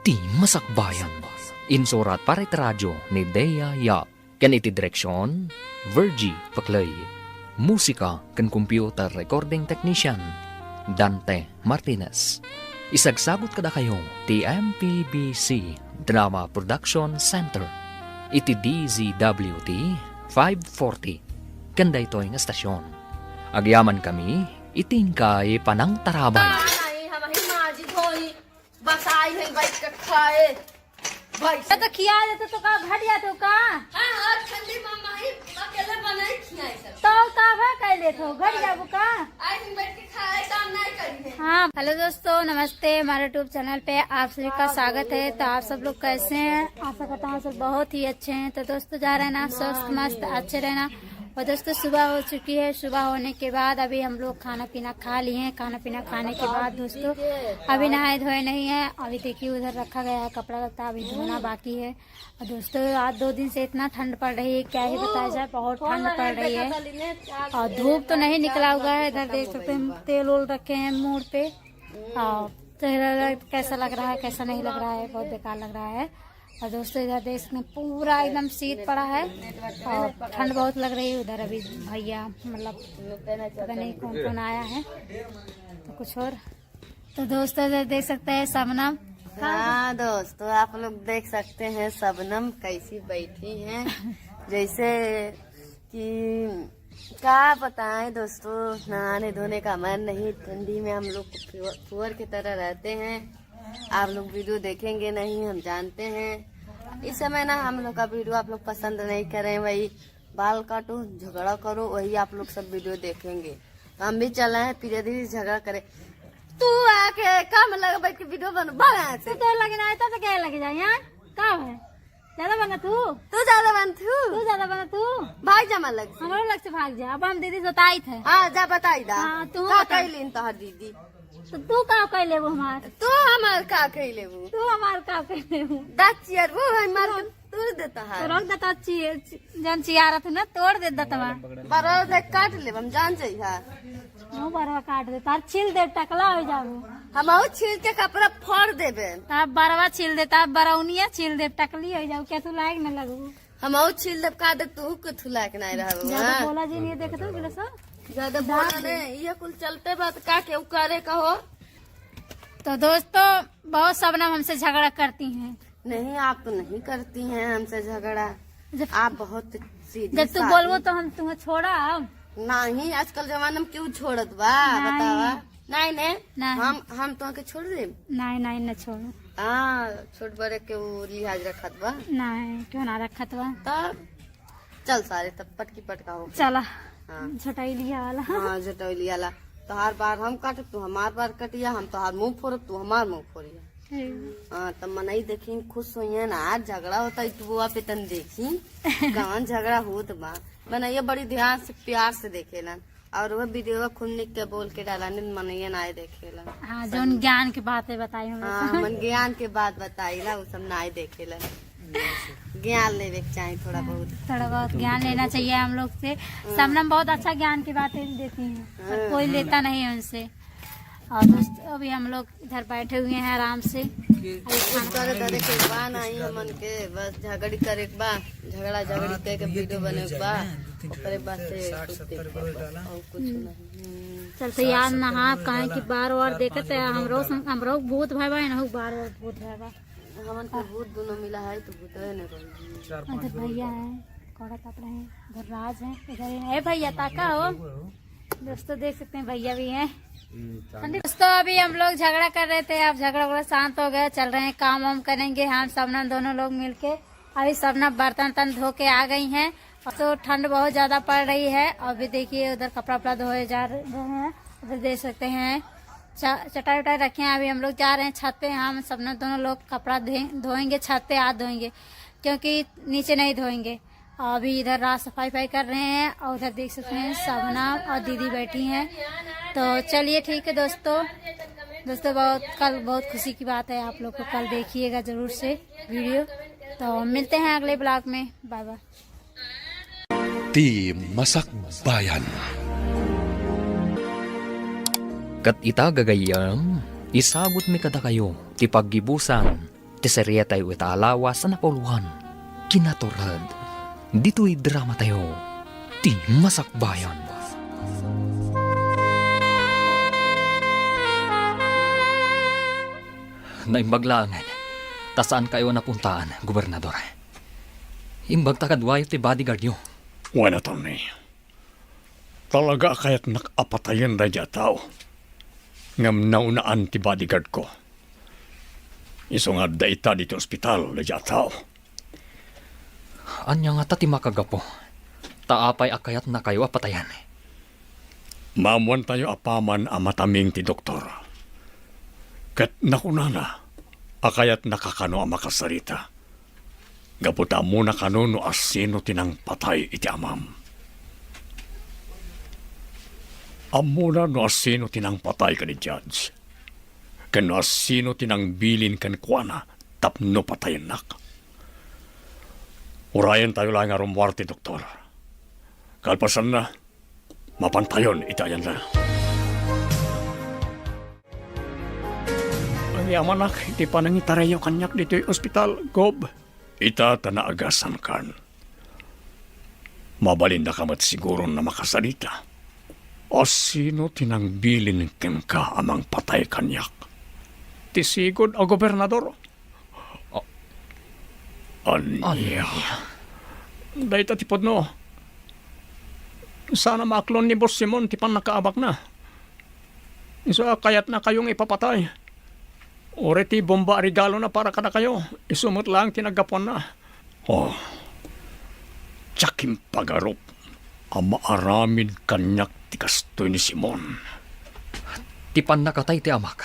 Ti Masakbayan. Insurat para iti radio ni Dea Yap. Ken iti direksion, Virgie Paclay. Musika ken computer recording technician, Dante Martinez. Isagsagut kadakayo ti M P B C Drama Production Center iti D Z W T five forty ken daytoy nga estasion. Agyamankami Iti inkay panangtarabay. नाही, हम ही माझी धोई, बस आई है बैठ के खाए। भाई तो खिया देते तो का घट जाते हो का? हाँ, और ठंडी मामा ही अकेले बनाए खियाए सब। तो का भा कह लेते हो, घट जाबो का? आई हम बैठ के खाए, काम नहीं करी है। हाँ, हेलो दोस्तों, नमस्ते। हमारे YouTube चैनल पे आप सभी का स्वागत है। तो आप सब लोग कैसे हैं? आशा करता हूँ सब बहुत ही अच्छे हैं। तो दोस्तों, जा रहे हैं ना स्वस्थ मस्त अच्छे रहना। और दोस्तों, सुबह हो चुकी है। सुबह होने के बाद अभी हम लोग खाना पीना खा लिए हैं। खाना पीना खाने के बाद दोस्तों, अभी नहाए धोए नहीं है। अभी देखिए, उधर रखा गया है कपड़ा लत्ता, अभी धोना बाकी है। और दोस्तों, आज दो दिन से इतना ठंड पड़ रही है, क्या ही बताया जाए, बहुत ठंड पड़ रही है। और धूप तो नहीं निकला हुआ है, इधर देख सकते हैं, तेल ओल रखे हैं मूड़ पे। और चेहरा कैसा लग रहा है, कैसा नहीं लग रहा है, बहुत बेकार लग रहा है। और दोस्तों, इधर देख सकते हैं, पूरा एकदम शीत पड़ा है और ठंड बहुत लग रही है। उधर अभी भैया, मतलब, पता नहीं कौन कौन आया है, तो कुछ और। तो दोस्तों, इधर देख सकते हैं शबनम। हाँ दोस्तों, आप लोग देख सकते हैं शबनम कैसी बैठी हैं। जैसे कि क्या बताएं दोस्तों, नहाने धोने का मन नहीं। ठंडी में हम लोग कुंवर, कुंवर की तरह रहते हैं। आप लोग वीडियो देखेंगे नहीं, हम जानते हैं। इस समय ना हम लोग का वीडियो आप लोग पसंद नहीं करें, वही बाल काटो, झगड़ा करो, वही आप लोग सब वीडियो देखेंगे। तो हम भी चले हैं प्रिया दीदी से झगड़ा करे। तू आके काम लगा बैठ के वीडियो बन, भाग यहाँ से। तो तोर लगे ना आए तो, तो क्या लगे जाए यहाँ? काम है। ज्यादा बना तू। तू ज्यादा बन तू। तू ज्यादा बना तू। भाग जा हमार लग से। हमारे लग से भाग जा। अब हम दीदी से बताई थे। हाँ, जा बताई दा। हाँ, तू का बता। कैलिन तोहर दीदी? तो तू का कह लेबू हमार? तू हमार का कह लेबू? तू हमार का कह लेबू? दा चियर वो है मार के तोड़ देता है। तो रख देता ची-, ची-, जन चियारत है ना, तोड़ दे दतवा। बरवा देख काट लेब, हम जान जाई है। वो बरवा काट दे, तार छील दे, टकला हो जाबू। हम आऊ छील के कपड़ा फोड़ देबे। तार बरवा छील दे, तार बरौनिया छील दे, टकली हो जाबू, क्या तू लायक न लगबू? हम आऊ छील देब का दे, तू के तू लायक नहीं रहबू, ज्यादा हाँ? बोला जी नहीं देखे तो गिलास। ज्यादा बोला नहीं, ये कुल चलते बात का केहू करे कहो। तो दोस्तों, बहुत शबनम हमसे झगड़ा करती हैं। नहीं, आप तो नहीं करती हैं हमसे झगड़ा। जब आप बहुत सीधी जब तू सादी। बोलबो तो हम तुम्हें छोड़ा। नहीं, आजकल जमाना में क्यों छोड़त बा? नहीं। बतावा। नहीं, नहीं। नहीं। हम, हम तो के छोड़ दे। नहीं, नहीं, न छोड़ो। हाँ, छोट बड़े के वो लिहाज रखत बा। नहीं, क्यों ना रखत बा? तब चल सारे, तब पटकी पटका हो। चला। हाँ। झटैलिया वाला। हाँ, झटैलिया वाला। तोहार बार हम काटब, तू हमार बार कटिया, हम तोहार मुंह फोड़ब, तू हमार मुंह फोड़िया। हम्म। हाँ, तब मनई देखी खुश होइए ना, आज झगड़ा होता है, तू बुआ पे तन देखी, कौन झगड़ा होत बा। मनई बड़ी ध्यान से, प्यार से देखेलन, और वह वीडियो खूब निक के बोल के डाला, नहीं मनई ना देखेलन। हाँ, जौन ज्ञान की बातें बताई हम हाँ, लोग। मन ज्ञान के बात बताई ना, वो सब ना देखेलन। ज्ञान लेवे के चाही थोड़ा बहुत। थोड़ा बहुत ज्ञान लेना चाहिए हम लोग से। हाँ। शबनम बहुत अच्छा ज्ञान की बातें देती हैं, पर हाँ। कोई लेता नहीं है उनसे। और दोस्तों, अभी हम लोग इधर बैठे हुए हैं आराम से। अभी खाना उस तरह तरह के बा नहीं हमन के, बस झगड़ी करे के बा, झगड़ा झगड़ी हाँ, करके तो ये वीडियो दिन बने के बा, जाए ना, दो तीन ओकरे बाद से कुछ देख के बा, और कुछ हम्म। नहीं। हम्म। चल तो यार नहा, काहे कि बार बार देखत है, हमरो संग, हमरो भूत भय बा, इनहू बार बार भूत भय बा। हमन के भूत दोनों मिला है तो भूतवे न रही। चार पाँच अरे भैया है, कौड़ा ताप रहे हैं, इधर राज है, इधर ही है। ए भैया, ताका हो। दोस्तों देख सकते हैं, भैया भी हैं। हम्म, दोस्तों, अभी हम लोग झगड़ा कर रहे थे, अब झगड़ा वगड़ा शांत हो गया, चल रहे हैं, काम वाम करेंगे हम शबनम दोनों लोग मिलके। अभी शबनम बर्तन तन धो के आ गई हैं। तो ठंड बहुत ज़्यादा पड़ रही है। अभी देखिए, उधर कपड़ा उपड़ा धोए जा रहे हैं, उधर देख सकते हैं चा-, चटाई उटाई रखे हैं। अभी हम लोग जा रहे हैं छत पे, हम शबनम दोनों लोग कपड़ा धोए-, धोएंगे छत पे, हाथ धोएंगे, क्योंकि नीचे नहीं धोएंगे। अभी इधर रात सफाई वफाई कर रहे हैं और उधर देख सकते हैं शबनम और दीदी बैठी हैं। तो चलिए ठीक है दोस्तों, दोस्तों बहुत, कल बहुत खुशी की बात है, आप लोग को कल देखिएगा जरूर से वीडियो। तो मिलते हैं अगले ब्लॉग में, bye bye. Ti Masakbayan. Ket ita gagayyem, isagutmi kadakayo ti paggibusan ti serietayo ita a lawas a napauluan, Kinatured, ditoy dramatayo, Ti Masakbayan. Naimbag laengen, ta saankayo a napuntaan, Gobernador. Imbagta kaduayo ti bodyguardyo. Wen, Attorney. Talaga a kayatnak a patayen daydiay a tao. Ngem naunaan ti bodyguardko. Isu nga adda ita ditoy ospital daydiay a tao. Ania ngata ti makagapu? Ta apay a kayatnakayo a patayen? Maammoantayo apaman a mataming ti doktor. Ket nakunana a kayatnaka kano a makasarita. Gapu ta ammona kano no asino ti nangpatay iti amam. Ammona no asino ti nangpatay kadi Judge, ken no asino ti nangbilin kenkuana tapno patayennak. Urayentayo laeng a rummuar ti doktor. Kalpasanna, mapantayon iti ayanna. Agyamanak iti panangitarayyo kaniak ditoy ospital, Gob. Ita ta naagasankan. Mabalinnaka met siguron a makasarita. Asino ti nangbilin kenka a mangpatay kaniak? Ti sigud a gobernador. A-, ania? Ania? Dayta ti pudno. Saan a maaklon ni Boss Simon ti pannakaabakna. Isu a kayatnakayo nga ipapatay. Uray ti bomba a regalona para kadakayo, isu met laeng ti naggapuanna. Oh, diak impagarup a maaramid kaniak ti kastoy ni Simon. Ti pannakatay ti amak.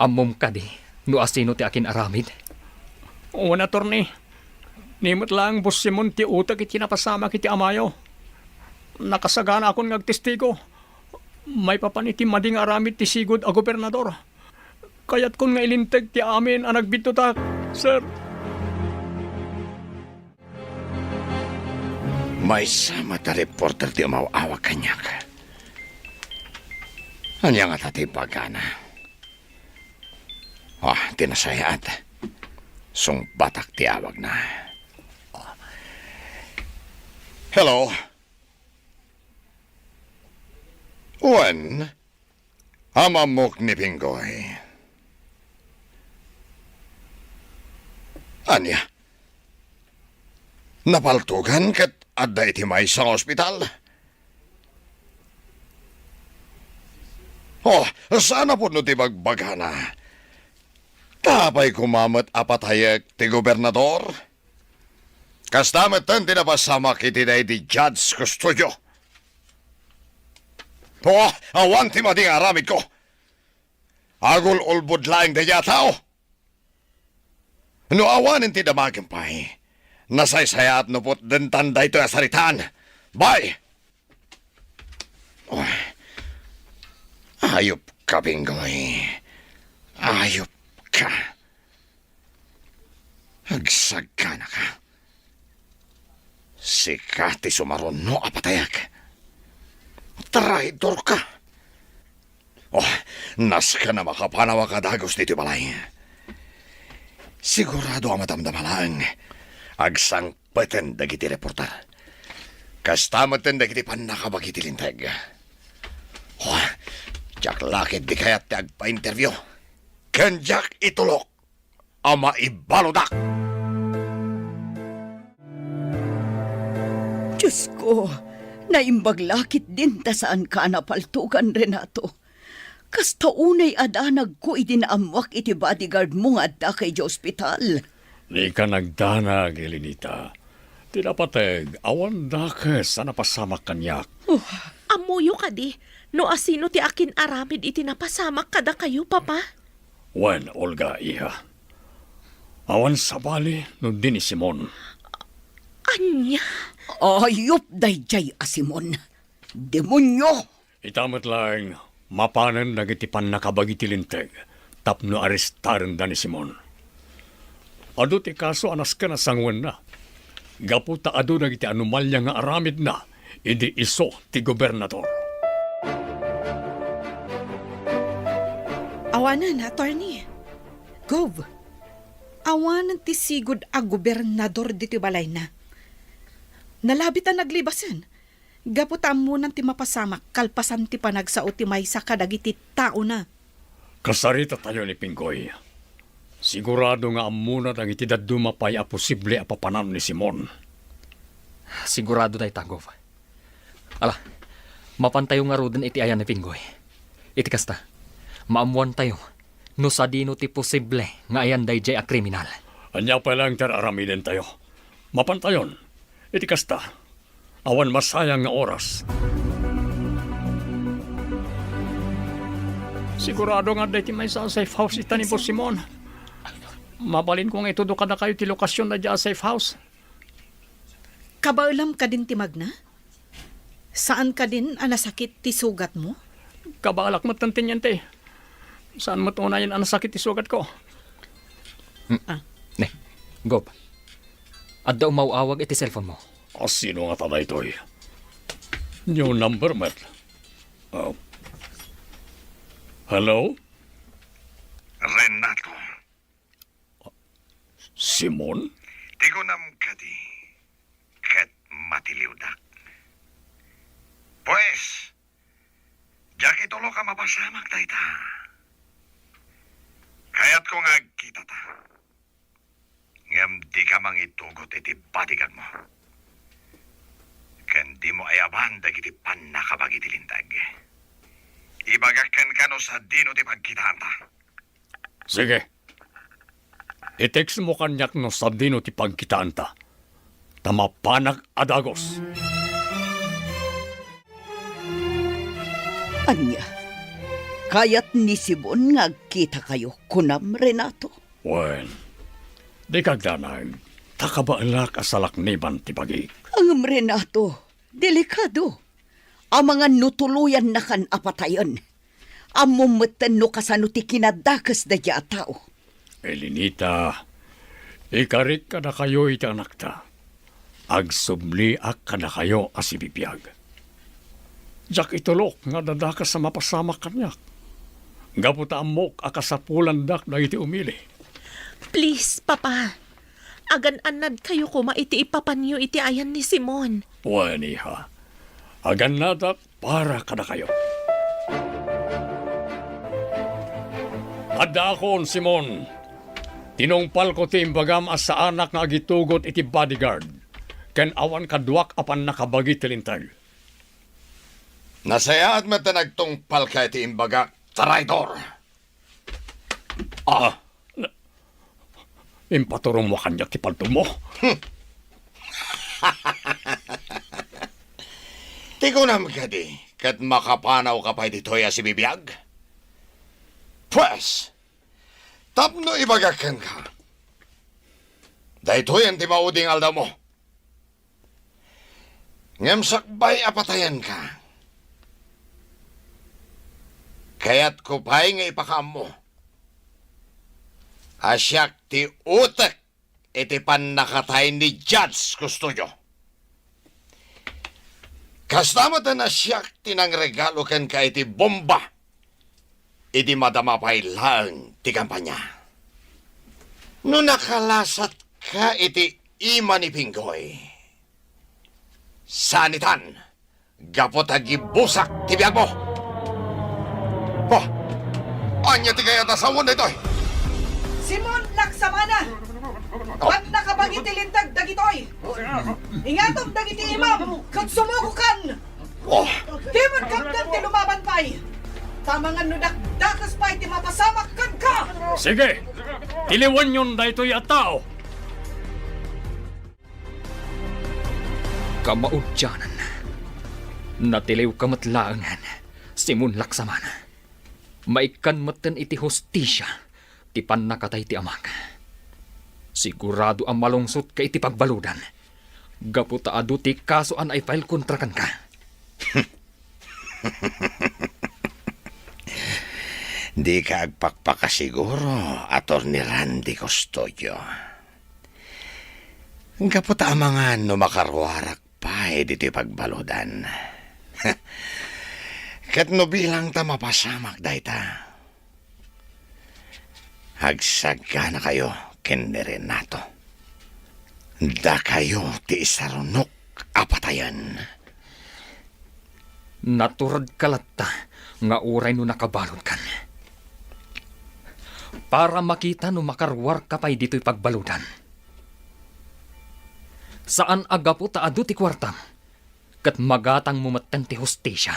Ammom kadi no asino ti akin-aramid? Wen, attorney. Ni met laeng Boss Simon ti utek iti napasamak iti amayo. Nakasaganaakon nga agtestigo. Maipapan iti madi nga aramid ti sigud a gobernador. Kayatkon nga ilinteg ti amin a nagbiddutak, sir. Maysa met a reporter ti umaw-awag kaniak. Ania ngata ti ibagana? Ah, ti nasayaat. Sungbatak ti awagna. Hello? Wen, amammok ni Pinggoy. Ania? Napaltogan ket adda iti maysa nga ospital? Oh, saan a pudno ti bagbagana. Ta apay koma met a patayek ti gobernador? Kasta metten ti napasamak iti daydi Judge Custodio. Oh, awan ti madi nga aramidko. Agul-ulbod laeng daydiay a tao. No awanen ti damagem pay, nasaysayaat no putdentan daytoy a saritaan. Bye! Uy, ayupka, Pinggoy. Ayupka. Agsaganaka. Sika ti sumaruno a patayek. Traidorka. Oh, nasken a makapanawak a dagus ditoy balay. Sigurado a madamdama laeng. Agsangpeten dagiti reporter. Kasta metten dagiti pannakabagi ti linteg. Oh, diak la ketdi kayat ti agpa-interview. Ken diak itulok a maibaludak. Diosko, naimbag la ketdin ta saanka a napaltogan, Renato. Kasta unay a danagko idi naammoak iti bodyguard mo nga addaka idiay ospital. Dika nagdanag, Elenita. Ti napateg, awan dakes a napasamak kaniak. Oh. Ammoyo kadi no asino ti akin-aramid iti napasamak kadakayo, Papa? Wen, Olga, iha. Awan sabali no di ni Simon. Ania? Ayup daydiay a Simon. Demonio! Ita met laeng, mapanen dagiti pannakabagi ti linteg tapno arestarenda ni Simon. Adu ti kaso a nasken a sanguenna, gapu ta adu dagiti anomalia nga aramidna idi isu ti gobernador. Awanen, attorney. Gov, awanen ti sigud a gobernador ditoy balayna. Nalabit a naglibasen. Gapu ta ammonan ti mapasamak kalpasan ti panagsao ti maysa kadagiti taona. Kasaritatayo ni Pinggoy. Sigurado nga ammona dagiti dadduma pay a posible a papanan ni Simon. Sigurado dayta, Gov. Ala, mapantayo ngaruden iti ayan ni Pinggoy. Iti kasta, maammoantayo no sadino ti posible nga ayan daydiay a kriminal. Ania pay laeng ti ar-aramidentayo? Mapantayon. Iti kasta, awan masayang nga oras. Sigurado nga adda iti maysa a safe house ita ni Boss Simon. Mabalinko nga itudo kadakayo ti lokasyon daydiay a safe house. Kabaelam kadin ti magna? Saan kadin a nasakit ti sugatmo? Kabaelak met, Teniente. Saan met unayen a nasakit ti sugatko. Mm. Ah. Ne, Gob. Adda umaw-awag iti cellphone mo. A, sino ngata daytoy? New number met. Ah. Hello? Renato. Simon? Ti kunam kadi, ket matiliwdak. Pues, diak itulok a mapasamak dayta. Kayatko nga agkitata. Ngem dika mangitugot iti bodyguardmo. Ken dimo ayaban dagiti pannakabagi ti linteg. Ibagak kenka no sadino ti pagkitaanta. Sige. I-textmo kaniak no sadino ti pagkitaanta, ta mapanak a dagus. Ania? Kayat ni Simon nga agkitakayo, kunam, Renato? Wen, dika agdanag, ta kabaelak a salakniban ti bagik. Ngem, Renato, delikado. Amangan no tuloyannakan a patayen. Ammom metten no kasano ti kinadakes daydiay a tao. Elinita, ikarik kadakayo iti anakta. Agsubliak kadakayo a sibibiag. Diak itulok nga adda dakes a mapasamak kaniak. Gapu ta ammok a kasapulandak dagiti umili. Please, Papa. Agan-annadkayo koma iti ipapanyo iti ayan ni Simon. Wen, iha. Agannadak para kadakayo. Addaakon, Simon. Tinungpalko ti imbagam a saanak nga agitugot iti bodyguard, ken awan kaduak a pannakabagi ti linteg. Nasayaat met ta nagtungpalka iti imbagak, traidor. Ah. Ah. Impaturom mo kaniak ti paltogmo. Hmm. Ti kunam kadi, ket makapanawka pay ditoy a sibibiag? Pues, tapno ibagak kenka, daytoyen ti maudi nga aldawmo. Ngem sakbay a patayenka, kayatko pay nga ipakaammo a siak ti utek iti pannakatay ni Judge Custodio. Kasta met a siak ti nangregalo kenka iti bomba idi madama pay laeng ti kampanya. No nakalasatka iti ima ni Pinggoy, saanitan, gapu ta gibusak ti biagmo. Oh, ania ti kayat a sawen daytoy? Simon Laksamana! Oh. Pannakabagi ti linteg dagitoy! Ingatom dagiti imam ket sumukokan! Oh. Dimon kamdan ti lumaban pay! Ta amangan no dakdakes pay ti mapasamak kenka! Sige! Tiliwenyon daytoy a tao! Kamaudianan, natiliwka met laengen, Simon Laksamana. Maikkan metten iti hustisia ti pannakatay ti amak. Sigurado a malungsotka iti pagbaludan, gapu ta adu ti kaso a nai-file kontra kenka. Dika agpakpakasiguro, Attorney Randy Custodio. Gapu ta amangan no makaruarak pay ditoy pagbaludan. Ket no bilang ta mapasamak dayta, agsagganakayo ken ni Renato. Dakayo ti isarunok a patayen. Naturedka latta nga uray no nakabaludkan, para makita no makaruarka pay ditoy pagbaludan. Saan a gapu ta adu ti kuartam, ket magatangmo metten ti hustisia.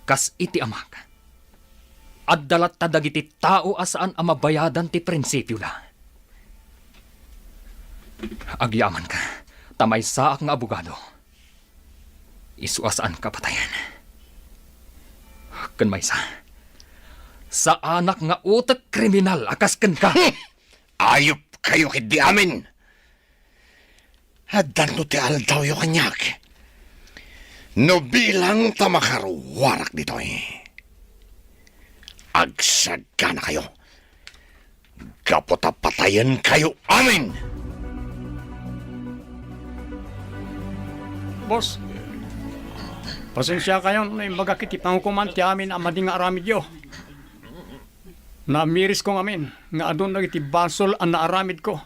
Kas iti amak, adda latta dagiti tao a saan a mabayadan ti prinsipioda. Agyamanka, ta maysaak nga abogado. Isu a saanka patayen. Ken maysa, saanak nga utek kriminal a kas kenka. Ayupkayo ketdi amin! Addanto ti aldawyo kaniak. No bilang ta makaruarak ditoy, agsaganakayo gapu ta patayenkayo amin! Boss, pasensiakayon no imbagak iti pangukoman ti amin a madi nga aramidyo. Namirisko ngamin nga adun dagiti basol a naaramidko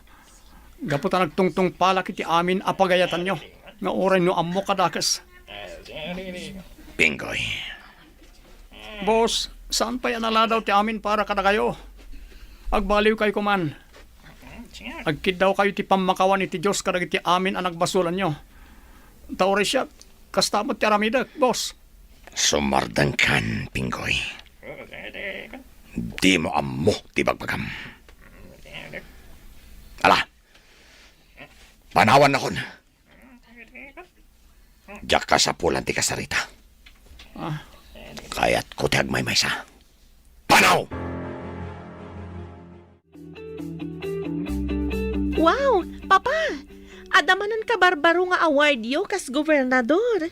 gapu ta nagtungtungpalak iti amin a pagayatanyo nga uray no ammok a dakes. Pinggoy. Boss, saan pay a naladaw ti amin para kadakayo? Agbaliwkayo koman. Agkiddawkayo ti pammakawan iti Dios kadagiti amin a nagbasolanyo. Ta uray siak, kasta met ti aramidek, boss. Sumardengkan, Pinggoy. Dimo ammo ti bagbagam. Ala, panawannakon. Diak kasapulan ti kasarita. Ah. Kayatko ti agmaymaysa. Panaw! Wow! Papa! Adda manen kabarbaro nga awardyo kas gobernador.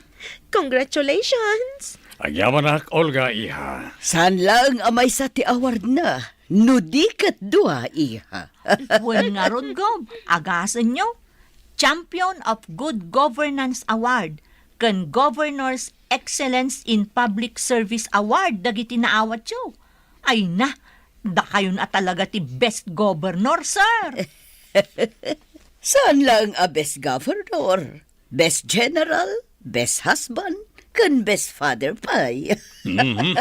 Congratulations! Agyamanak, Olga, iha. Saan laeng a maysa ti awardna, no di ket dua, iha. Wen ngarud, Gob, agasenyo. Champion of Good Governance Award ken Governor's Excellence in Public Service Award dagiti naawatyo. Ay na, dakayon a talaga ti best governor, sir. Saan laeng a best governor, best general, best husband, ken best father pay. Mhm.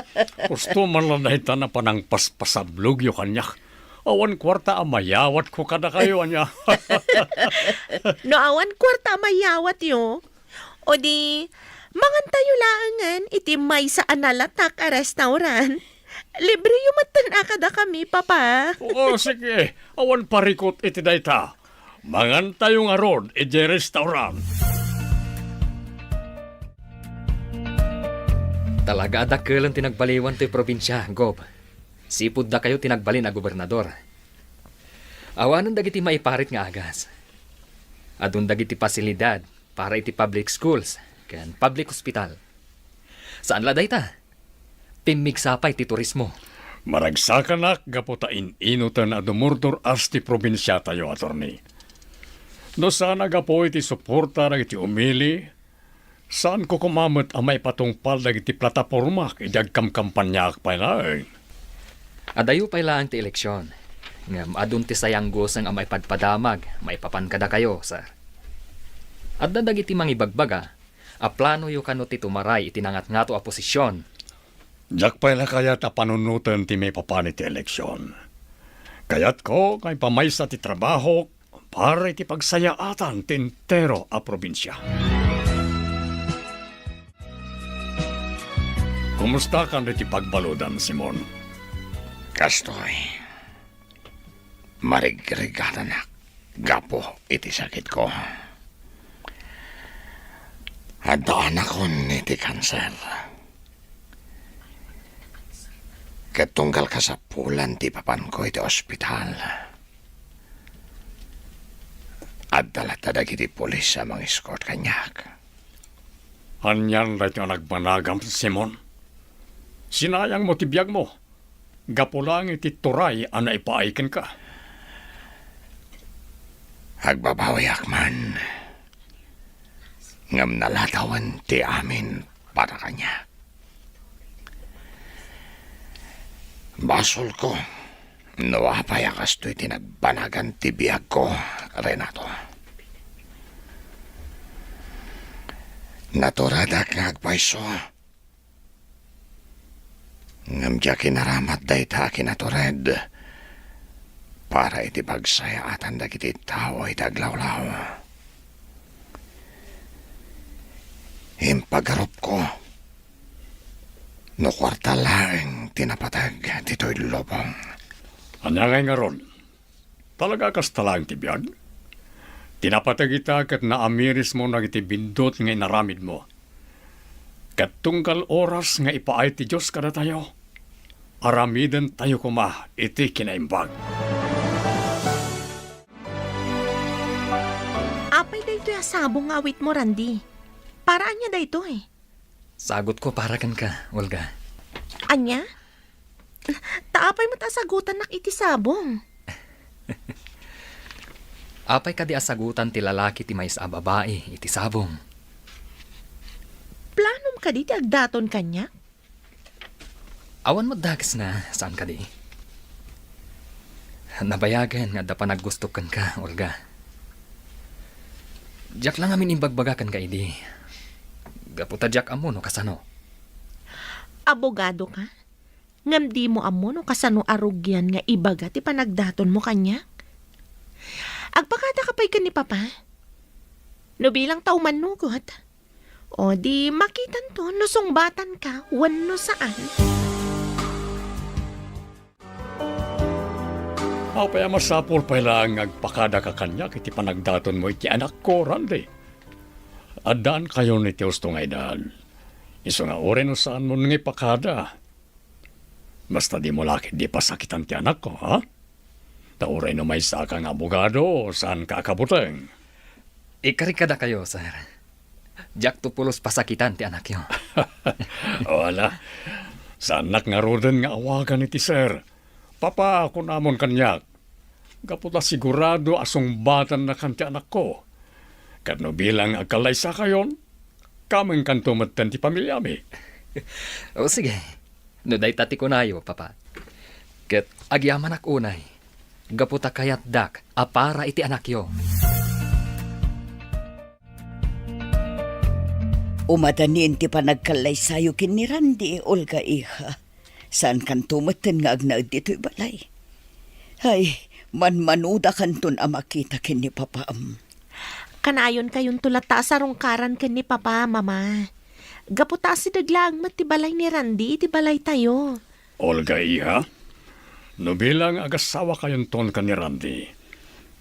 Husto man la dayta a panangpaspasablogyo kaniak. Awan kuarta a mayawatko kadakayo, ania? No awan kuarta a mayawatyo, o di, mangantayo laengen iti maysa a nalatak a restaurant. Libreyo metten a kadakami, Papa. Oo, sige. Awan parikut iti dayta. Mangantayo ngarud idiay restaurant. Talaga a dakelen ti nagbaliwan toy probinsia, Gob. Sipud dakayo ti nagbalin a gobernador. Awanen dagiti maiparit nga agas. Adun dagiti pasilidad para iti public schools ken public hospital. Saan la dayta? Pimmigsa pay ti turismo. Maragsakanak gapu ta in-inoten a dumurdur-as ti probinsiatayo, attorney. No saan a gapu iti suporta dagiti umili, saanko koma met a maipatungpal dagiti platapormak idi agkamkampanyaak pay laeng. Adayo pay laeng ti eleksion, ngem adun ti sayangguseng a maipadpadamag maipapan kadakayo, sir. Adda dagiti mangibagbaga a planoyo kano ti tumaray iti nangatngato a posisyon. Diak pay la kayat a panunoten ti maipapan iti eleksion. Kayatko nga ipamaysa ti trabahok para iti pagsayaatan ti entero a probinsia. Kumustakan iti pagbaludan, Simon? Kastoy, marigrigatanak gapu iti sakitko. Adda anakon iti kanser. Ket tunggal kasapulan ti ipapanko iti ospital, adda latta dagiti pulis a mang-escort kaniak. Anian daytoy a nagbanagam, Simon? Sinayangmo ti biagmo gapu laeng iti turay a naipaay kenka. Agbabawiak man, ngem naladawen ti amin para kaniak. Basolko no apay a kastoy ti nagbanagan ti biagko, Renato. Naturedak nga agpayso, ngem diak inaramid dayta a kinatured para iti pagsayaatan dagiti tao iti aglawlaw. Impagarupko no kuarta laeng ti napateg ditoy lubong. Ania ngay ngarud? Talaga kasta laeng ti biag? Ti napateg ita ket naamirismo dagiti biddut nga inaramidmo. Ket tunggal oras nga ipaay ti Dios kadatayo, aramidentayo koma iti kinaimbag. Apay daytoy a sabong nga awitmo, Randy? Para ania daytoy? Sagutko para kenka, Olga. Ania? Ta apay met a sagutannak iti sabong? Apay kadi a sagutan ti lalaki ti maysa a babai iti sabong? Planom kadi ti agdaton kaniak? Awan met dakesna, saan kadi? Nabayagen nga adda panaggustok kenka, Olga. Diak la ngamin imbagbaga kenka idi. Gapu ta diak ammo no kasano. Abogado ka? Ngem dimo ammo no kasano a rugian nga ibaga ti panagdatonmo kaniak? Agpakada ka pay ken ni Papa? No bilang ta umannugot. O di makitanto no sungbatanka wenno saan. Apay a masapul pay laeng nga agpakadaka kaniak iti panagdatonmo iti anakko, Randy? Addaankayon iti husto nga edad. Isu nga uray no saanmon nga ipakada. Basta dimo la ketdi pasakitan ti anakko, ha? Ta uray no maysaka nga abogado, saanka a kabuteng. Ikari kadakayo, sir. Diakto pulos pasakitan ti anakyo. Wala. Saannak ngaruden nga awagan iti sir. Papa, kunamon kaniak. Gapu ta sigurado a sungbatannakan ti anakko. Ket no bilang agkallaysakayon, kamenkanto metten ti pamiliami. O, sige. No dayta ti kunayo, Papa. Ket agyamanak unay, gapu ta kayatdak a para iti anakyo. Umadanin ti panagkallaysayo ken ni Randy, Olga, iha. Saankanto metten nga agnaed ditoy balay. Ay, manmanudakanton a makita ken ni Papam. Kanayonkayonto latta a sarungkaran ken ni Papa, Mama. Gapu ta asideg laeng met ti balay ni Randy iti balaytayo. Olga, iha, no bilang agasawakayonton ken ni Randy,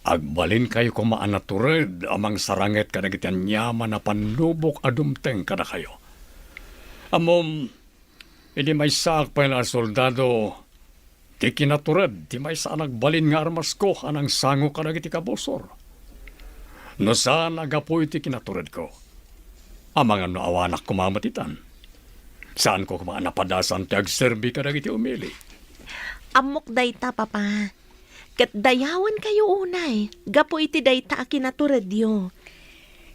agbalinkayo koma a natured a mangsaranget kadagiti aniaman a pannubok a dumteng kadakayo. Ammom, idi maysaak pay la a soldado, ti kinatured ti maysa a nagbalin nga armasko a nangsango kadagiti kabusor. No saan a gapu iti kinaturedko, amangan no awanak koma met itan. Saanko koma a napadasan ti agserbi kadagiti umili. Ammok dayta, Papa. Ket dayawenkayo unay gapu iti dayta a kinaturedyo.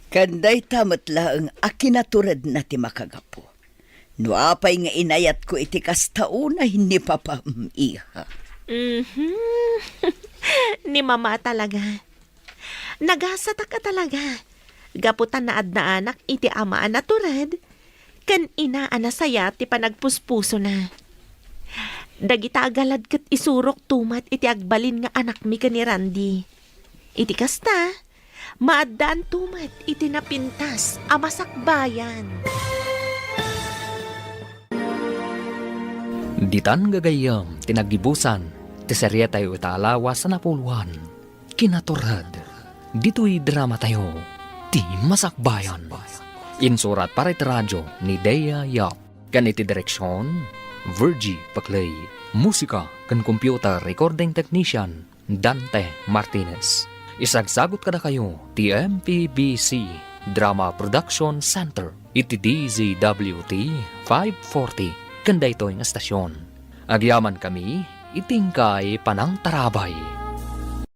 Ken dayta met laeng a kinaturedna ti makagapu. No apay nga inayatko iti kasta unay ni Papam, iha. Mhm. Ni Mama talaga. Nagasatak a talaga. Gapu ta naadnaanak iti ama a natured, ken ina a nasayaat ti panagpuspusona. Dagita a galad ket isurokto met iti agbalin nga anakmi ken ni Randy. Iti kasta, maaddaanto met iti napintas a masakbayan. Ditan gagayyem ti naggibusan ti serietayo ita a lawas a napuloan, Kinatured. Ditoy dramatayo, Ti Masakbayan. Insurat para iti radio ni Dea Yap. Ken iti direksion, Virgie Paclay. Musika ken computer recording technician, Dante Martinez. Isagsagut kadakayo ti M P B C Drama Production Center iti D Z W T five forty ken daytoy nga estasion. Agyamankami iti inkay panangtarabay.